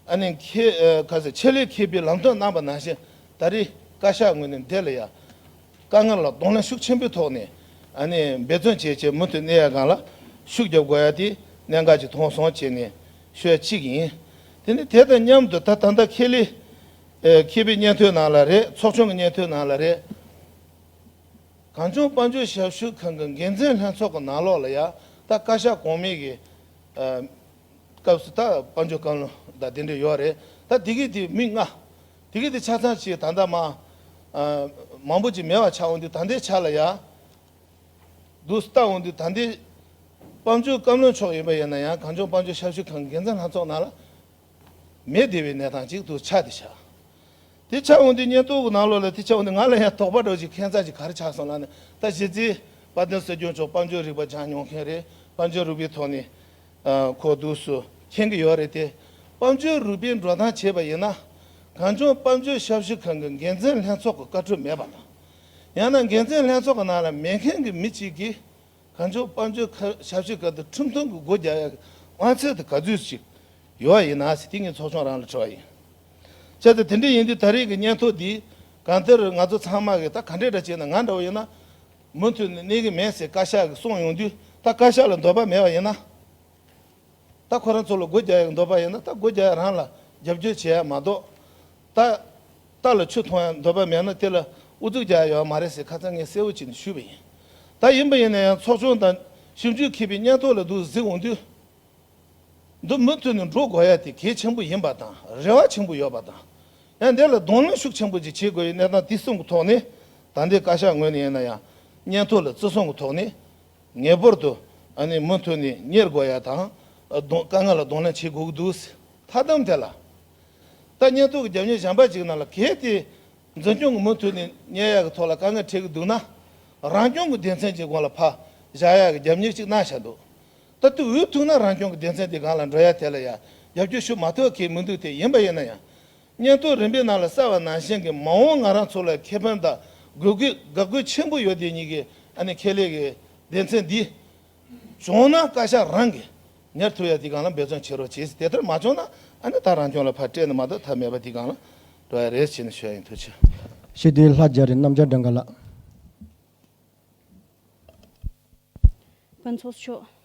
ཨ་ནི་ཁེ་ཨ་ག་ཟེར། ཆེད་ལས་མཁས་པའི་ལམ་སྟོན་གནང་པ་ནང་བཞིན། ད་རེས་བཀའ་ཤག་ངོས་ནས་འདི་ལ་ཡ་དཀའ་ངལ་ལ་གདོང་ལེན་ཤུགས་ཆེན་པོའི་ཐོག་ནས། ཨ་ནི་འབད་བརྩོན་བྱས་བྱས་མུ་མཐུད་གནས་ཡག་སྒང་ལ་ཤུགས་རྒྱབ་དགོས་ཡ་དེ་གནད་འགག་ཅིག་མཐོང་སོང་བྱས་ནས་ཤོད་གཅིག་ཡིན། དེ་ནི་དེ་དང་མཉམ་དུ་ད་ད་ལྟ་ཁེ་ལས། ཨེ། མཁས་པའི་སྙན་ཐོའི་ནང་ལ་རེད། ཚོགས་ཆུང་གི་སྙན་ཐོའི་ནང་ལ་རེད། གངས་ལྗོངས་དཔལ་འབྱོར་ཞབས་ཞུ་ཁང་གི་འགན་འཛིན་ལྷན་ཚོགས་ཀྱི་ནང་ལོགས་ལ་ཡ། ད་བཀའ་ཤག་གོང་མའི་གི། ཨ། སྐབས་སུ་ད་དཔལ་འབྱོར་བཀའ་བློན་དང་དེ་འདྲ་ཡོད་རེད། ད་དེ་གི་དེ་མི་ལྔ། དེ་གི་དེ་ཆ་ཚང་ཅིག་ད་ལྟ་མ། ཨ། མང་པོ་ཅིག་མེད་པ་ཆགས་འོང་དུས། ད་ལྟའི་ཆ་ལ་ཡ་འདུག་ལྟ་འོང་དུས། ད་ལྟའི་དཔལ་འབྱོར་བཀའ་བློན་མཆོག་ཡིན་པ་ཡིན་ན་ཡང་། གངས་ལྗོངས་དཔལ་འབྱོར་ཞབས་ཞུ་ཁང་འགན་འཛིན་ལྷན་ཚོགས་ནང་ལ་མེད་བསྡད་པའི་གནས་སྟངས་ཅིག་ཏུ་ཆགས་ཏེ་ཆགས། དེ་ཆགས་འོང་དུས། སྙན་ཐོ་གི་ནང་ལོགས་ལ་དེ་ཆགས་འོང་དུས། ང་ལ་ཡང་དོགས་པ་འདྲ་ཅིག། ཁྱད་མཚར་ཅིག་ག་རེ་ཆགས་སོང་ལབ་ན། ད་གཞི་རྩའི་དཔལ་ལྡན་སྲིད་སྐྱོང་མཆོག་དཔལ་འབྱོར་རིག་པ་སྦྱངས་མྱོང་མཁན་རེད། དཔལ་འབྱོར་རིག་པའི་ཐོག་ནས། ཨ། ཁོ་འདུག་སེ་མཁྱེན་གྱི་ཡོད་རེད་དེ། དཔལ་འབྱོར་རིག་པའི་འགྲོ་སྟངས་བྱས་པ་ཡིན་ན། གངས་ལྗོངས་དཔལ་འབྱོར་ཞབས་ཞུ་ཁང་གི་འགན་འཛིན་ལྷན་ཚོགས་ཀྱི་བཀའ་འཁྲོལ་མེད་པ་དང་། ཡང་ན་འགན་འཛིན་ལྷན་ཚོགས་ཀྱི་ནང་ལ་མེད་མཁན་གྱི་མི་གཅིག་གིས། གངས་ལྗོངས་དཔལ་འབྱོར་ཁ་ཞབས་ཞུ་ཁང་དུ་ཁྲིམས་མཐུན་གྱི་སྒོ་རྒྱག་ཡག་གི་དབང་ཚད་དེ་ག་ཚོད་ཅིག་ཡོད་པ་ཡིན་ན་ཟེར། དེ་ངས་ཚོགས་ཆུང་རང་ལ་དྲི་བ་ཡིན། བྱས་ཙང་དེ་འདྲ་ཡིན་དུས། ད་རེས་ཀྱི་སྙན་ཐོ་འདི་གང་ལྟར་ང་ཚོ་ཚང་མ་གིས་ད་ག་འདྲས་འདྲ་བྱས་ན། ང་འདྲ་བོ་ཡིན་ན་མུ་མཐུད་ནས་གནས་ཀྱི་མེད་ཟེར་བཀའ་ཤག་གིས་གསུངས་ཡོང་དུས། ད་བཀའ་ཤག་ལ་འདོད་པ་མེད་པ་ཡིན་ན། ད་ཁོ་རང་ཚོ་ལ་སྒོ་རྒྱག་ཡག་འདོད་པ་ཡིན་ན། ད་སྒོ་རྒྱག་ཡག་རང་ལ་རྒྱབ་སྐྱོར་བྱེད་ཡག་མ་གཏོགས། ད་རྟ་ལ་ཆུ་འཐུང་ཡག་འདོད་པ་མེད་ན། དེ་ལ་ཨུ་ཚུགས་རྒྱག་ཡག་ཡོད་མ་རེད་ཟེར་ཁ་སང་ངས་གསལ་བོ་བྱས་ནས་ཞུས་པ་ཡིན། ད་ཡིན་པ་ཡིན་ན་ཡང་། ཚོགས་ཆུང་དང་ཞིབ་འཇུག་མཁས་པའི་སྙན་ཐོ་ལ་འདུག་གཟིགས་འོང་དུས། འདི་མུ་མཐུད་ནས་འགྲོ་དགོས་ཡ་དེ་གལ་ཆེན་པོ་ཡིན་པ་དང་། རེ་བ་ཆེན་པོ་ཡོད་པ་དང་། ཡང་འདི་ལ་གདོང་ལེན་ཤུགས་ཆེན་པོ་ཅིག་བྱེད་དགོས་ཡའི་གནས་སྟངས་དེ་གསུམ་གྱི་ཐོག་ནས། ད་ལྟའི་བཀའ་ཤག་ངོས་ནས་ཡིན་ན་ཡང་། སྙན་ཐོ་ལ་བརྩི་སྲུང་གི་ཐོག་ནས་ངེས་པར་དུ། ཨ་ནི་མུ་མཐུད་ནས་གཉེར་དགོས་ཡ་དང་། ཨ། གདོང་། དཀའ་ངལ་ལ་གདོང་ལེན་བྱེད་དགོས་ཀྱི་འདུག། མཐའ་དམ་དེ་ལ། ད་སྙན་ཐོ་གི་རྒྱབ་གཉེར་གཞན་པ་ཅིག་ནང་ལ། གལ་ཏེ་འཛིན་སྐྱོང་གིས་མུ་མཐུད་ནས་གཉེར་ཡག་གི་ཐོག་ལ་དཀའ་ངལ་འཕྲད་ཀྱི་འདུག་ན། རང་སྐྱོང་གི་སྡེ་ཚན་གྱི་སྒང་ལ་ཕར་བཞག་ཡག་གི་རྒྱབ་གཉེར་ཅིག་གནང་བཞག་འདུག། ད་དེ་འོས་ཐུག་ན་རང་སྐྱོང་གི་སྡེ་ཚན་དེ་སྒང་ལ་འགྲོ་ཡ་དེ་ལ་ཡ་རྒྱབ་སྐྱོར་ཞུ་མ་ཐུབ་པ་གང་ཡང་མི་འདུག། དེ་ཡིན་པ་ཡིན་ན་ཡང་། སྙན་ཐོ་རིམ་པའི་ནང་ལ་གསལ་བ་ནང་བཞིན་གྱི། མ་འོངས་ང་རང་ཚོ་ལ་ཁེ་ཕན་དང་དགོས་མཁོ། དགའ་མཁོ་ཆེན་པོ་ཡོད་དེ་ཉིད་ཀྱི། ཨ་ནི་ཁེ་ལས་ཀྱི་སྡེ་ཚན་འདི་བྱུང་ན། བཀའ་ཤག་རང་གིས་གཉེར་ཐུབ་ཡ་དེ་སྒང་ལ་འབད་བརྩོན་བྱེད་རོགས་བྱེད་ཟེར། དེ་ལྟར་མ་བྱུང་ན། ཨ་ནི་ད་རང་སྐྱོང་ལ་ཕར་སྤྲད་ནས་མ་གཏོགས་ཐབས་མེད་པ་དེ་སྒང་ལ་འགྲོ་ཡ་རེད་ཟེར་ནས་ཞུ་ཡ་ཡིན། ཐུགས་རྗེ་ཆེ། ཞི་བདེའི་ལྷ་རྒྱ་རི་རྣམ་རྒྱལ་སྒྲོལ་དཀར་ལགས། ཕུན་ཚོགས་མཆོག།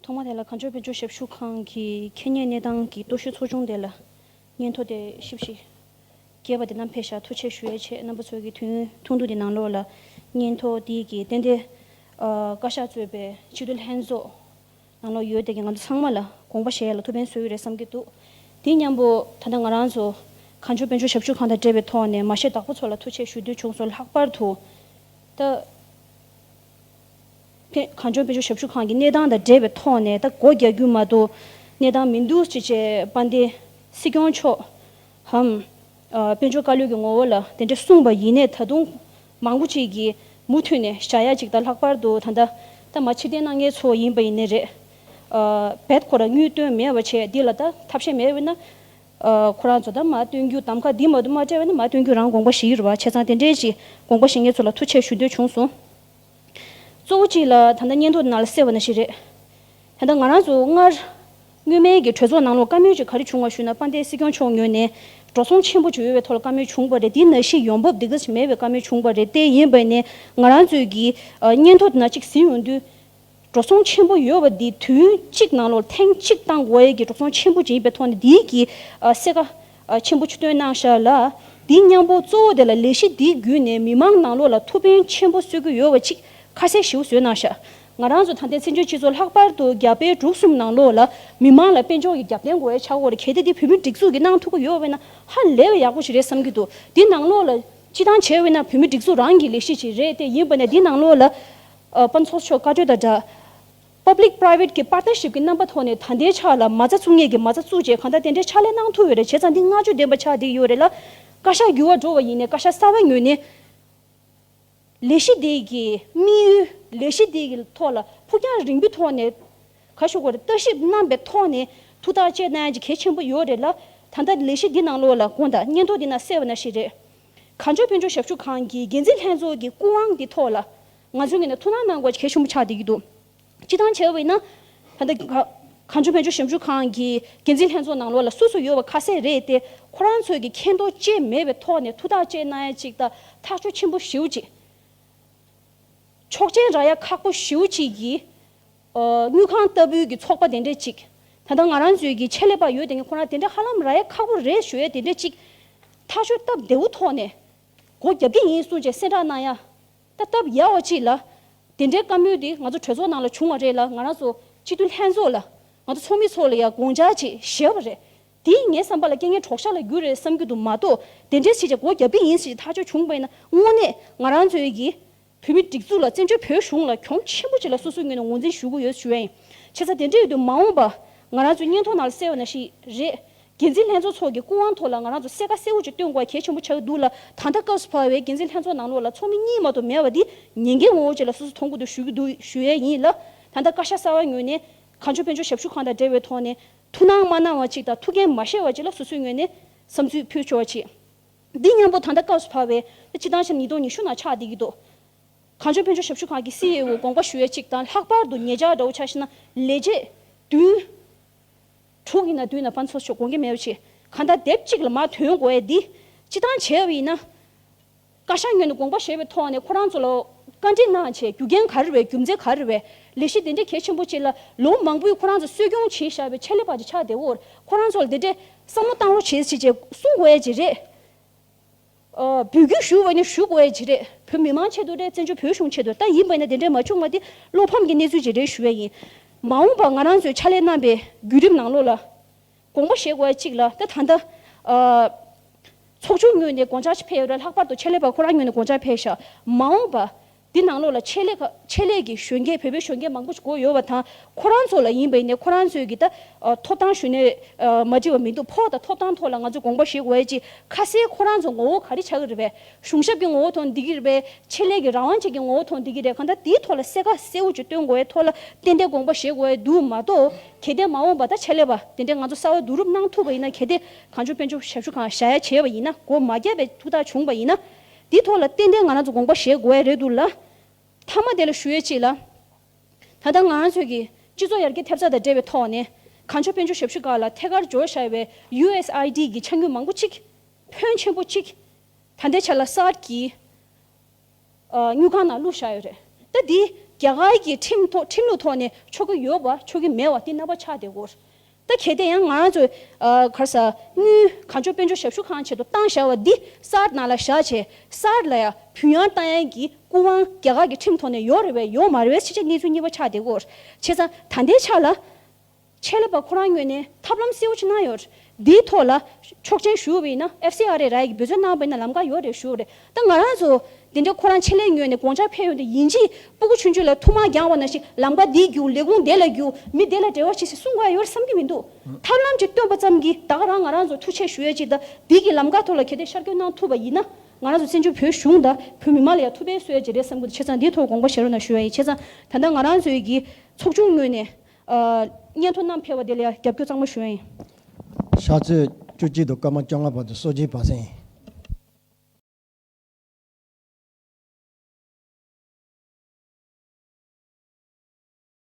ཐོག་མ་དེ་ལ་གངས་ལྗོངས་དཔལ་འབྱོར་ཞབས་ཞུ་ཁང་གི་ཁེ་གཉེར་གནས་སྟངས་ཀྱི་རྟོག་ཞིབ་ཚོགས་ཆུང་དེ་ལ་སྙན་ཐོ་དེ་ཞིབ་ཞིབ་རྒྱས་པ་དེ་བསྣམས་ཕེབས་ཤག། ཐུགས་རྗེ་ཆེ་ཞུ་ཡས་བྱས། རྣམ་པ་ཚོ་གི་དུས་ཡུན་ཐུང་ཐུང་དེ་ནང་ལོགས་ལ་སྙན་ཐོ་དེ་གི་ཏན་ཏན། ཨ། བཀའ་ཤག་གཙོས་པའི་སྤྱི་འཐུས་ལྷན་ཚོགས་ནང་ལོགས་ཡོད་དེ་གི་ང་ཚོ་ཚང་མ་ལ་དགོངས་པ་བཞེས་ཡ་ལ་ཐུགས་ཕན་གསོས་ཀྱི་རེད་བསམ་གྱི་འདུག། དེ་མཉམ་པོ་ད་ལྟ་ང་རང་ཚོ་གངས་ལྗོངས་དཔལ་འབྱོར་ཞབས་ཞུ་ཁང་དང་འབྲེལ་བའི་ཐོག་ནས་མ་ཤས་བདག་པོ་ཚོ་ལ་ཐུགས་རྗེ་ཆེ་ཞུ་འདོད་བྱུང་སོང་། ལྷག་པར་དུ་ད། ཕན། གངས་ལྗོངས་དཔལ་འབྱོར་ཞབས་ཞུ་ཁང་གི་གནས་སྟངས་དང་འབྲེལ་བའི་ཐོག་ནས། ད་སྒོ་རྒྱག་རྒྱུ་མ་གཏོགས་གནས་སྟངས་མི་འདུག་ཅེས་བྱས། དཔལ་ལྡན་སྲིད་སྐྱོང་མཆོག་འམ། ཨ། དཔལ་འབྱོར་བཀའ་བློན་གྱི་ངོ་བོ་ལ་དེ་འདྲ་གསུངས་པ་ཡིན་ནའི། ད་དུང་མང་པོ་ཅིག་གིས་མུ་མཐུད་ནས་བཞག་ཡ་ཅིག་དང་། ལྷག་པར་དུ་ད་ལྟ་ ད་མ་ཕྱིར་འཐེན་གནང་མཁན་ཚོ་ཡིན་པ་ཡིན་ནའི་རེད། ཨ་རྦད་ཁོ་རང་དངུལ་བཏོན་མེད་པ་བྱས་འདི་ལ་ད་ཐབས་ཤེས་མེད་པས་ན། ཨ་ཁོ་རང་ཚོ་ད་མ་བཏོན་རྒྱུ་གདམ་ཁ་འདི་མ་གཏོགས་མ་སྤྲད་པས་ན་མ་བཏོན་རྒྱུ་རང་དགོངས་པ་བཞེས་ཀྱི་རེད་བ། བྱས་ཙང་དེ་འདྲའི་ཅིག་དགོངས་པ་བཞེས་མཁན་ཚོ་ལ་ཐུགས་རྗེ་ཆེ་ཞུ་འདོད་བྱུང་སོང་། གཙོ་བོ་གཅིག་ལ་ད་ལྟ་སྙན་ཐོ་ནང་ལ་གསལ་བ་ནང་བཞིན་རེད། ད་ལྟ་ང་རང་ཚོ་སྔར་སྔོན་མའི་གི་གྲོས་ཚོགས་ནང་ལོགས་བཀའ་མོལ་ཅིག་ག་རེ་བྱུང་བ་ཞུས་ན། དཔལ་ལྡན་སྲིད་སྐྱོང་མཆོག་ངོས་ནས་འགྲོ་སོང་ཆེན་པོ་ཅིག་ཡོད་པའི་ཐོག་ལ་བཀའ་མོལ་བྱུང་བ་རེད། དེ་ནང་བཞིན་ཡོང་འབབ་འདི་ག་ཞིག་མེད་པའི་བཀའ་མོལ་བྱུང་བ་རེད། དེ་ཡིན་པ་ནས་ང་རང་ཚོས་ཀྱི་ཨ་སྙན་ཐོ་དེ་ནང་ཅིག་ཟིན་ཡོང་དུས། འགྲོ་སོང་ཆེན་པོ་ཡོད་པ་འདི་དུས་ཡུན་གཅིག་ནང་ལོགས་ཐེངས་གཅིག་བཏང་དགོས་ཡས་ཀྱི་འགྲོ་སོང་ཆེན་པོ་ཅིག་ཡིན་པའི་ཐོག་ནས་འདིའི་གི་ཨ་གསལ་ཁ་ཨ་ཆེན་པོ་ཅིག་བཏོན་གནང་ཤག་ལ། འདི་མཉམ་པོ་གཙོ་བོ་དེ་ལ་ལས་གཞི་འདིའི་བརྒྱུད་ནས་མི་མང་ནང་ལོགས་ལ་ཐུགས་ཕན་ཆེན་པོ་གསོས་ཀྱི་ཡོད་པ་ཅིག་ཁ་གསལ་ཞེ་པོ་བཟོས་གནང་ཤག་ང་རང་ཚོ་ད་ལྟའི་བཙན་བྱོལ་སྤྱི་ཚོགས་ལྷག་པར་དུ་རྒྱ་བལ་འབྲུག་གསུམ་ནང་ལོགས་ལ་མི་མང་ལ་དཔལ་འབྱོར་གྱི་རྒྱབ་རྟེན་དགོས་ཡས་ཆགས་ཀྱི་ཡོད་རེད། གལ་ཏེ་འདི་བོད་མིའི་སྒྲིག་འཛུགས་ཀྱིས་གནང་ཐུབ་ཀྱི་ཡོད་པ་ཡིན་ན་ཧ་ལས་པའི་ཡག་པོ་ཞིག་རེད་བསམ་གྱི་འདུག་འདི་ནང་ལོགས་ལ་སྤྱི་བཏང་བྱས་པ་ཡིན་ན་བོད་མིའི་སྒྲིག་འཛུགས་རང་གི་ལས་གཞི་ཅིག་རེད། དེ་ཡིན་པ་ནས་འདི་ནང་ལོགས་ལ། ཨ་དཔལ་འབྱོར་ཚོགས་ཆུང་བཀའ་འཁྲོལ་དང་སྦྲགས། Public Private གི་Partnership གི་རྣམ་པ་ཐོག་ནས་ད་ལྟའི་ཆ་ལ་མ་རྩ་བཙུགས་མཁན་གྱི་མ་རྩ་བཙུགས་བྱས་གང་ལྟར་དེ་འདྲའི་ཕྱག་ལས་གནང་ཐུབ་ཡོད་རེད། བྱས་ཙང་འདི་བསྔགས་བརྗོད་ལྡན་པ་ཆགས་བསྡད་ཀྱི་ཡོད་རེད་ལ། བཀའ་ཤག་འགྱུར་བ་འགྲོ་བ་ཡིན་ནའི་བཀའ་ཤག་གསར་པ་ངོས་ནས་ལས་གཞི་འདི་གི་དམིགས་ཡུལ། ལས་གཞི་འདི་གི་ཐོག་ལ་ཕུགས་རྒྱང་རིང་པོའི་ཐོག་ནས་ག་ཞུ་དགོས་རེད། ལྟ་ཞིབ་གནང་པའི་ཐོག་ནས་ཐུགས་ཐག་བཅད་གནང་ཡ་ཅིག་གལ་ཆེན་པོ་ཡོད་རེད་ལ། ད་ལྟ་ལས་གཞི་འདི་ནང་ལོགས་ལ་དགོངས་དག་སྙན་ཐོ་འདི་ནང་གསལ་བ་ནང་བཞིན་རེད། གངས་ལྗོངས་དཔལ་འབྱོར་ཞབས་ཞུ་ཁང་གི་འགན་འཛིན་ལྷན་ཚོགས་ཀྱི་སྐུ་དབང་འདི་ཐོག་ལ་ང་ཚོའི་ངོས་ནས་ཐུགས་སྣང་གནང་དགོས་གལ་ཆེན་པོ་ཆགས་བསྡད་ཀྱི་འདུག་སྤྱིར་བཏང་བྱས་པ་ཡིན་ན། ད་ལྟ་ག- གངས་ལྗོངས་དཔལ་འབྱོར་ཞབས་ཞུ་ཁང་གི་འགན་འཛིན་ལྷན་ཚོགས་ནང་ལོགས་ལ་སུ་སུ་ཡོད་པ་ཁ་གསལ་རེད་དེ། ཁོ་རང་ཚོས་ཀྱི་མཁྱེན་རྟོགས་ཅི་མེད་པའི་ཐོག་ནས་ཐུགས་ཐག་བཅད་གནང་ཡ་གཅིག་དང་ཐག་གཅོད་ཆེན་པོ་ཞེ་པོ་གཅིག་ཆོག་མཆན་རག་ཡ་ཁག་པོ་ཞེ་པོ་གཅིག་གི་ཨ་དངུལ་ཁང་ལྟ་བུའི་གི་ཚོགས་པ་དེ་འདྲས་གཅིག་ད་ལྟ་ང་རང་ཚོའི་གི་ཆེད་ལས་པ་ཡོད་དེ་ངས་ཁོ་རང་དེ་འདྲས་ཧ་ལམ་རག་ཡ་ཁག་པོ་རེད་ཞུ་ཡ་དེ་འདྲས་གཅིག་ཐག་གཅོད་སྟབས་བདེ་བོ་ཐོག་ནས་སྒོ་རྒྱབ་ཀྱི་ཡིན་གསུངས་བྱས་གསལ་བསྒྲགས་གནང་ཡ། ད་སྟབས་ཡག་པ་གཅིག་ལ། དེ་འདྲའི་བཀའ་མོལ་འདི་ང་ཚོ་གྲོས་ཚོགས་ནང་ལ་བྱུང་བ་རེད་ལ། ང་རང་ཚོ་སྤྱི་འཐུས་ལྷན་ཚོགས་ལ། ང་ཚོ་ཚོགས་མི་ཚོ་ལ་ཡང་དགོངས་འཆར་ཅིག་བཞེས་པ་རེད། དེས་ངའི་བསམ་པ་ལ་རྐྱེན་ངན་གྲོགས་ཤ་ལ་འགྱུར་རེད་བསམ་གྱི་འདུག་མ་གཏོགས་དེ་འདྲའི་ཞིག་ཅིག་སྒོ་རྒྱབ་ཀྱི་ཡིན་ཞེས་ཐག་གཅོད་བྱུང་བ་ཡིན་ན་དངོས་གནས་ང་རང་ཚོའི་གི་བོད་མི་སྒྲིག་འཛུགས་ལ་བཙན་བྱོལ་བོད་གཞུང་ལ་གྱོང་ཆེན་པོ་ཅིག་ལ་སོ་སོའི་ངོས་ནས་ངོས་འཛིན་ཞུ་གི་ཡོད་ཞུ་ཡ་ཡིན། བྱས་ཙང་དེ་འདྲ་ཡོད་དུས་མ་འོངས་པ་ང་རང་ཚོའི་སྙན་ཐོ་ནང་ལ་གསལ་བ་ནང་བཞིན་རེད། འགན་འཛིན་ལྷན་ཚོགས་ཚོ་གི་སྐུ་དབང་ཐོག་ལ་ང་རང་ཚོ་གསལ་ཁ་གསལ་པོ་ཅིག་སྟོན་དགོས་གལ་ཆེན་པོ་ཆགས་ཀྱི་འདུག་ལ། ད་ལྟ་སྐབས་སུ་བབས་པའི་འགན་འཛིན་ལྷན་ཚོགས་ནང་ལོགས་ལ་ཚོགས་མི་གཉིས་མ་གཏོགས་མེད་པ་འདི་ཉེས་འགན་ངོ་བོ་ཅིག་ལ་སོ་སོ་མཐོང་གི་འདུག་ཞུ་གི་འདུག་ཞུ་ཡས་ཡིན་ལ། ད་ལྟ་བཀའ་ཤག་གསར་པ་ངོས་ནས་གངས་ལྗོངས་དཔལ་འབྱོར་ཞབས་ཞུ་ཁང་དང་འབྲེལ་བའི་ཐོག་ནས་ཐུགས་སྣང་མ་གནང་བ་ཅིག་དང་ཐུགས་འགན་མ་བཞེས་པ་ཅིག་ལ་སོ་སོའི་ངོས་ནས་བསམ་ཚུལ་ཕུལ་ཆོག་པ་ཅིག་འདི་མཉམ་པོ་ད་ལྟ་སྐབས་སུ་བབས་པའི་སྤྱི་བཏང་ཆ་ཉིས་སྟོང་ཉི་ཤུ་ནང་ཆགས་བསྡད་ཀྱི་འདུག་གངས་ལྗོངས་དཔལ་འབྱོར་ཞབས་ཞུ་ཁང་གི་སི་ཨི་ཨོ་དགོངས་པ་ཞུ་ཡས་གཅིག་དང་། ལྷག་པར་དུ་ཉེ་ཆར་འདྲ་བོ་ཆ་བཞག་ན་ལས་བྱེད་བདུན། དྲུག་ཡིན་ན་བདུན་ན་ཕན་ཚོགས་ཆོག་དགོངས་འགལ་མེད་པ་བྱེད། གང་ལྟར་དེབ་གཅིག་ལ་མར་ཐོན་དགོས་ཡས་འདི། སྤྱི་བཏང་བྱས་པ་ཡིན་ན། བཀའ་ཤག་ངོས་ནས་དགོངས་པ་བཞེས་པའི་ཐོག་ནས་ཁོ་རང་ཚོ་ལ་བཀའ་འདྲི་གནང་བྱས་རྒྱུ་རྐྱེན་ག་རེ་རེད། རྒྱུ་མཚན་ག་རེ་རེད། ལས་གཞི་དེ་འདྲའི་གལ་ཆེན་པོ་ཅིག་ལ་ལོ་མང་པོའི་ཁོ་རང་ཚོ་གསོ་སྐྱོང་བྱས་བཞག་པའི་ཆེད་ལས་པ་ཅིག་ཆགས་བསྡད་ཡོད། ཁོ་རང་ཚོ་ལ་དེ་འདྲའི་བསམ་བློ་བཏང་རོགས་བྱེད་ཅེས་བྱས་གསུང་དགོས་ཡས་ཅིག་རེད། ཨ་འབོད་སྐུལ་ཞུ་བ་ནི་ཞུ་དགོས་ཡས་ཅིག་རེད། བོད་མི་མང་ཆེད་དུ་རེད། བཙན་བྱོལ་བོད་གཞུང་ཆེད་དུ། ད་ཡིན་པ་ཡིན་ན་དེ་འདྲས་མ་བྱུང་བ་དེ་བློ་ཕམ་གྱི་གནས་ཚུལ་ཅིག་རེད་ཞུ་ཡས་ཡིན། མ་འོངས་པ་ང་རང་ཚོས་ཕྱག་ལས་གནང་པའི་བརྒྱུད་རིམ་ནང་ལོགས་ལ་དགོངས་པ་བཞེས་དགོས་ཡས་གཅིག་ལ། ད་ད་ལྟ་ཨ་ཚོགས་ཆུང་ངོས་ནས་དགོངས་འཆར་ཅིག་ཕེབས་ཡོད་རེད། ལྷག་པར་དུ་ཆེད་ལས་པ་ཁོ་རང་ངོས་ནས་དགོངས་འཆར་ཕེབས་ཤག་མ་འོངས་པ་འདི་ནང་ལོགས་ལ་ཆེད་ལས་ཁ- ཆེད་ལས་ཀྱི་གཞོན་སྐྱེས། བོད་པའི་གཞོན་སྐྱེས་མང་པོ་ཞིག་དགོས་ཡོད་པ་དང་། ཁོ་རང་ཚོ་ལ་ཡིན་པ་ཡིན་ནའི་ཁོ་རང་ཚོའི་གི་ད་ཨ་ཐོབ་ཐང་ཞུ་ནས་ཨ་མ་འགྲིག་པ་མི་འདུག་ཕོགས་དང་ཐོབ་ཐང་ཐོག་ལ་ང་ཚོས་དགོངས་པ་བཞེས་དགོས་ཡས་ཅིག་ཁ་གསལ་ཁོ་རང་ཚོ་ངོ་བོ་ག་རེ་ཆགས་ཀྱི་རེད་པས། གཞུང་ཞབས་ཀྱི་ངོ་བོ་ཐོག་འདི་གི་རེད་པས། ཆེད་ལས་ཀྱི་རང་དབང་ཅན་གྱི་ངོ་བོ་ཐོག་འདི་གི་རེད། གང་ལྟར་དེའི་ཐོག་ལ་གསལ་ཁ་གསལ་པོ་ཅིག་སྟོན་དགོས་ཡས་ཐོག་ལ་ཏན་ཏན་དགོངས་པ་བཞེས་དགོས་ཡས་འདུག་མ་གཏོགས། གལ་ཏེ་མ་འོངས་པ་ད་ཆེད་ལས་པ་དེ་འདྲས་ང་ཚོ་གསར་པ་བསྡུ་རུབ་གནང་ཐུབ་པ་ཡིན་ན། གལ་ཏེ་གངས་ལྗོངས་དཔལ་འབྱོར་ཞབས་ཞུ་ཁང་བཞག་ཡ་བྱས་པ་ཡིན་ན། སྒོ་མ་བརྒྱབ་པའི་ཐུགས་ཐག་བྱུང་བ་ཡིན་ན། འདིའི་ཐོག་ལ་ཏན་ཏན་ང་རང་ཚོ་དགོངས་པ་བཞེས་དགོས་ཡས་རེད་འདུག་ལ། མཐའ་མ་དེ་ལ་ཞུ་ཡས་ཅིག་ལ། ད་ལྟ་ང་རང་ཚོའི་གི་སྤྱི་ཚོགས་ཡར་རྒྱས་ཐེབས་རྩ་དང་འབྲེལ་བའི་ཐོག་ནས་གངས་ལྗོངས་དཔལ་འབྱོར་ཞབས་ཞུ་ཁང་ལ་ཐད་ཀར་འབྱོར་བཞག་པའི་ཡུ་ཨེས་ཨའི་ཌི་གི་འཆར་དངུལ་མང་པོ་ཅིག་ཕོན་ཆེན་པོ་ཅིག་ད་ལྟའི་ཆ་ལ་སཱར་གྱི་ཨ་དངུལ་ཁང་ནང་བླུགས་བཞག་ཡོད་རེད། ད་འདི་རྒྱ་གར་གྱི་ཁྲིམས་ཐོག་ཁྲིམས་ལུགས་ཐོག་ནས་ཆོག་གི་ཡོད་པ་ཆོག་གི་མེད་པ་འདི་རྣམ་པ་ཆགས་བསྡད་ཡོད། ད་གལ་ཏེ་ཡང་ང་རང་ཚོས་ཨ་ག་རེ་ཟ་དངུལ་གངས་ལྗོངས་དཔལ་འབྱོར་ཞབས་ཞུ་ཁང་ཆེད་དུ་བཏང་བཞག་པ་འདི་སཱར་ནང་ལ་བཞག་བྱས་སཱར་ལ་ཡང་བུད་ཡོང་བཏང་ཡས་ཀྱི་སྐུ་དབང་རྒྱ་གར་གྱི་ཁྲིམས་ཐོག་ནས་ཡོད་རེད་པས་ཡོད་མ་རེད་པས་ཕྱི་རྒྱལ་གནས་ཚུལ་གཉིས་པ་ཆགས་བསྡད་ཡོད། བྱས་ཙང་ད་ལྟའི་ཆ་ལ། ཆེད་ལས་པ་ཁོ་རང་ངོས་ནས་ཐབས་ལམ་གསལ་པོ་ཅིག་གནང་ཡོད་རེད། འདིའི་ཐོག་ལ་ཆོག་མཆན་ཞུ་བ་ཡིན་ན། ཨེཕ་སི་ཨར་ཨེ་ར་ཡི་འབད་བརྩོན་གནང་བ་ཡིན་ན་ལམ་ཁ་ཡོད་རེད་ཞུ་བ་རེད། ད་ང་རང་ཚོ་འདི་འདྲ་ཁོ་རང་ཆེད་ལས་ངོས་ནས་དགོངས་འཆར་ཕེབས་ཡོང་དུས་ཡིན་གཅིག་སྤུ་གུ་ཆུང་ཆུང་ལ་ཐུག་མ་འགྱངས་པ་ནང་བཞིན་ལམ་ཁ་འདི་བརྒྱུད། ལས་ཁུངས་དེ་ལ་བརྒྱུད། མི་དེ་ལ་འབྲེལ་བ་བྱེད་ཟེར་གསུང་དགོས་ཡ་ཡོད་རེད་བསམ་གྱི་མི་འདུག་ཐབས་ལམ་ཅིག་བཏོན་པ་ཙམ་གྱིས་ད་ག་རང་ང་རང་ཚོ་ཐུགས་རྗེ་ཆེ་ཞུ་ཡ་ཅིག་དང་། འདི་གི་ལམ་ཁ་ཐོག་ལ་གལ་ཏེ་ཤར་བསྐྱོད་གནང་ཐུབ་པ་ཡིན་ན། ང་རང་ཚོ་བཙན་བྱོལ་བོད་གཞུང་དང་བོད་མི་མང་ལ་ཡང་ཐུགས་ཕན་གསོས་ཡ་ཅིག་རེད་བསམ་གྱི་འདུག་བྱས་ཙང་འདིའི་ཐོག་དགོངས་པ་བཞེས་རོགས་གནང་ཞུ་ཡ་ཡིན། བྱས་ཙང་ད་ལྟ་ང་རང་ཚོའི་གི་ཚོགས་ཆུང་ངོས་ནས་ཨ་སྙན་ཐོ་བསྣམས་ཕེབས་པ་དེ་ལ་ཡང་རྒྱབ་སྐྱོར་གཙང་མ་ཞུ་ཡ་ཡིན། ཕྱག་ཚོད་བཅུ་གཅིག་དང་སྐར་མ་བཅོ་ལྔ་བར་དུ་གསོལ་ཇའི་བར་གསེང་ཡིན།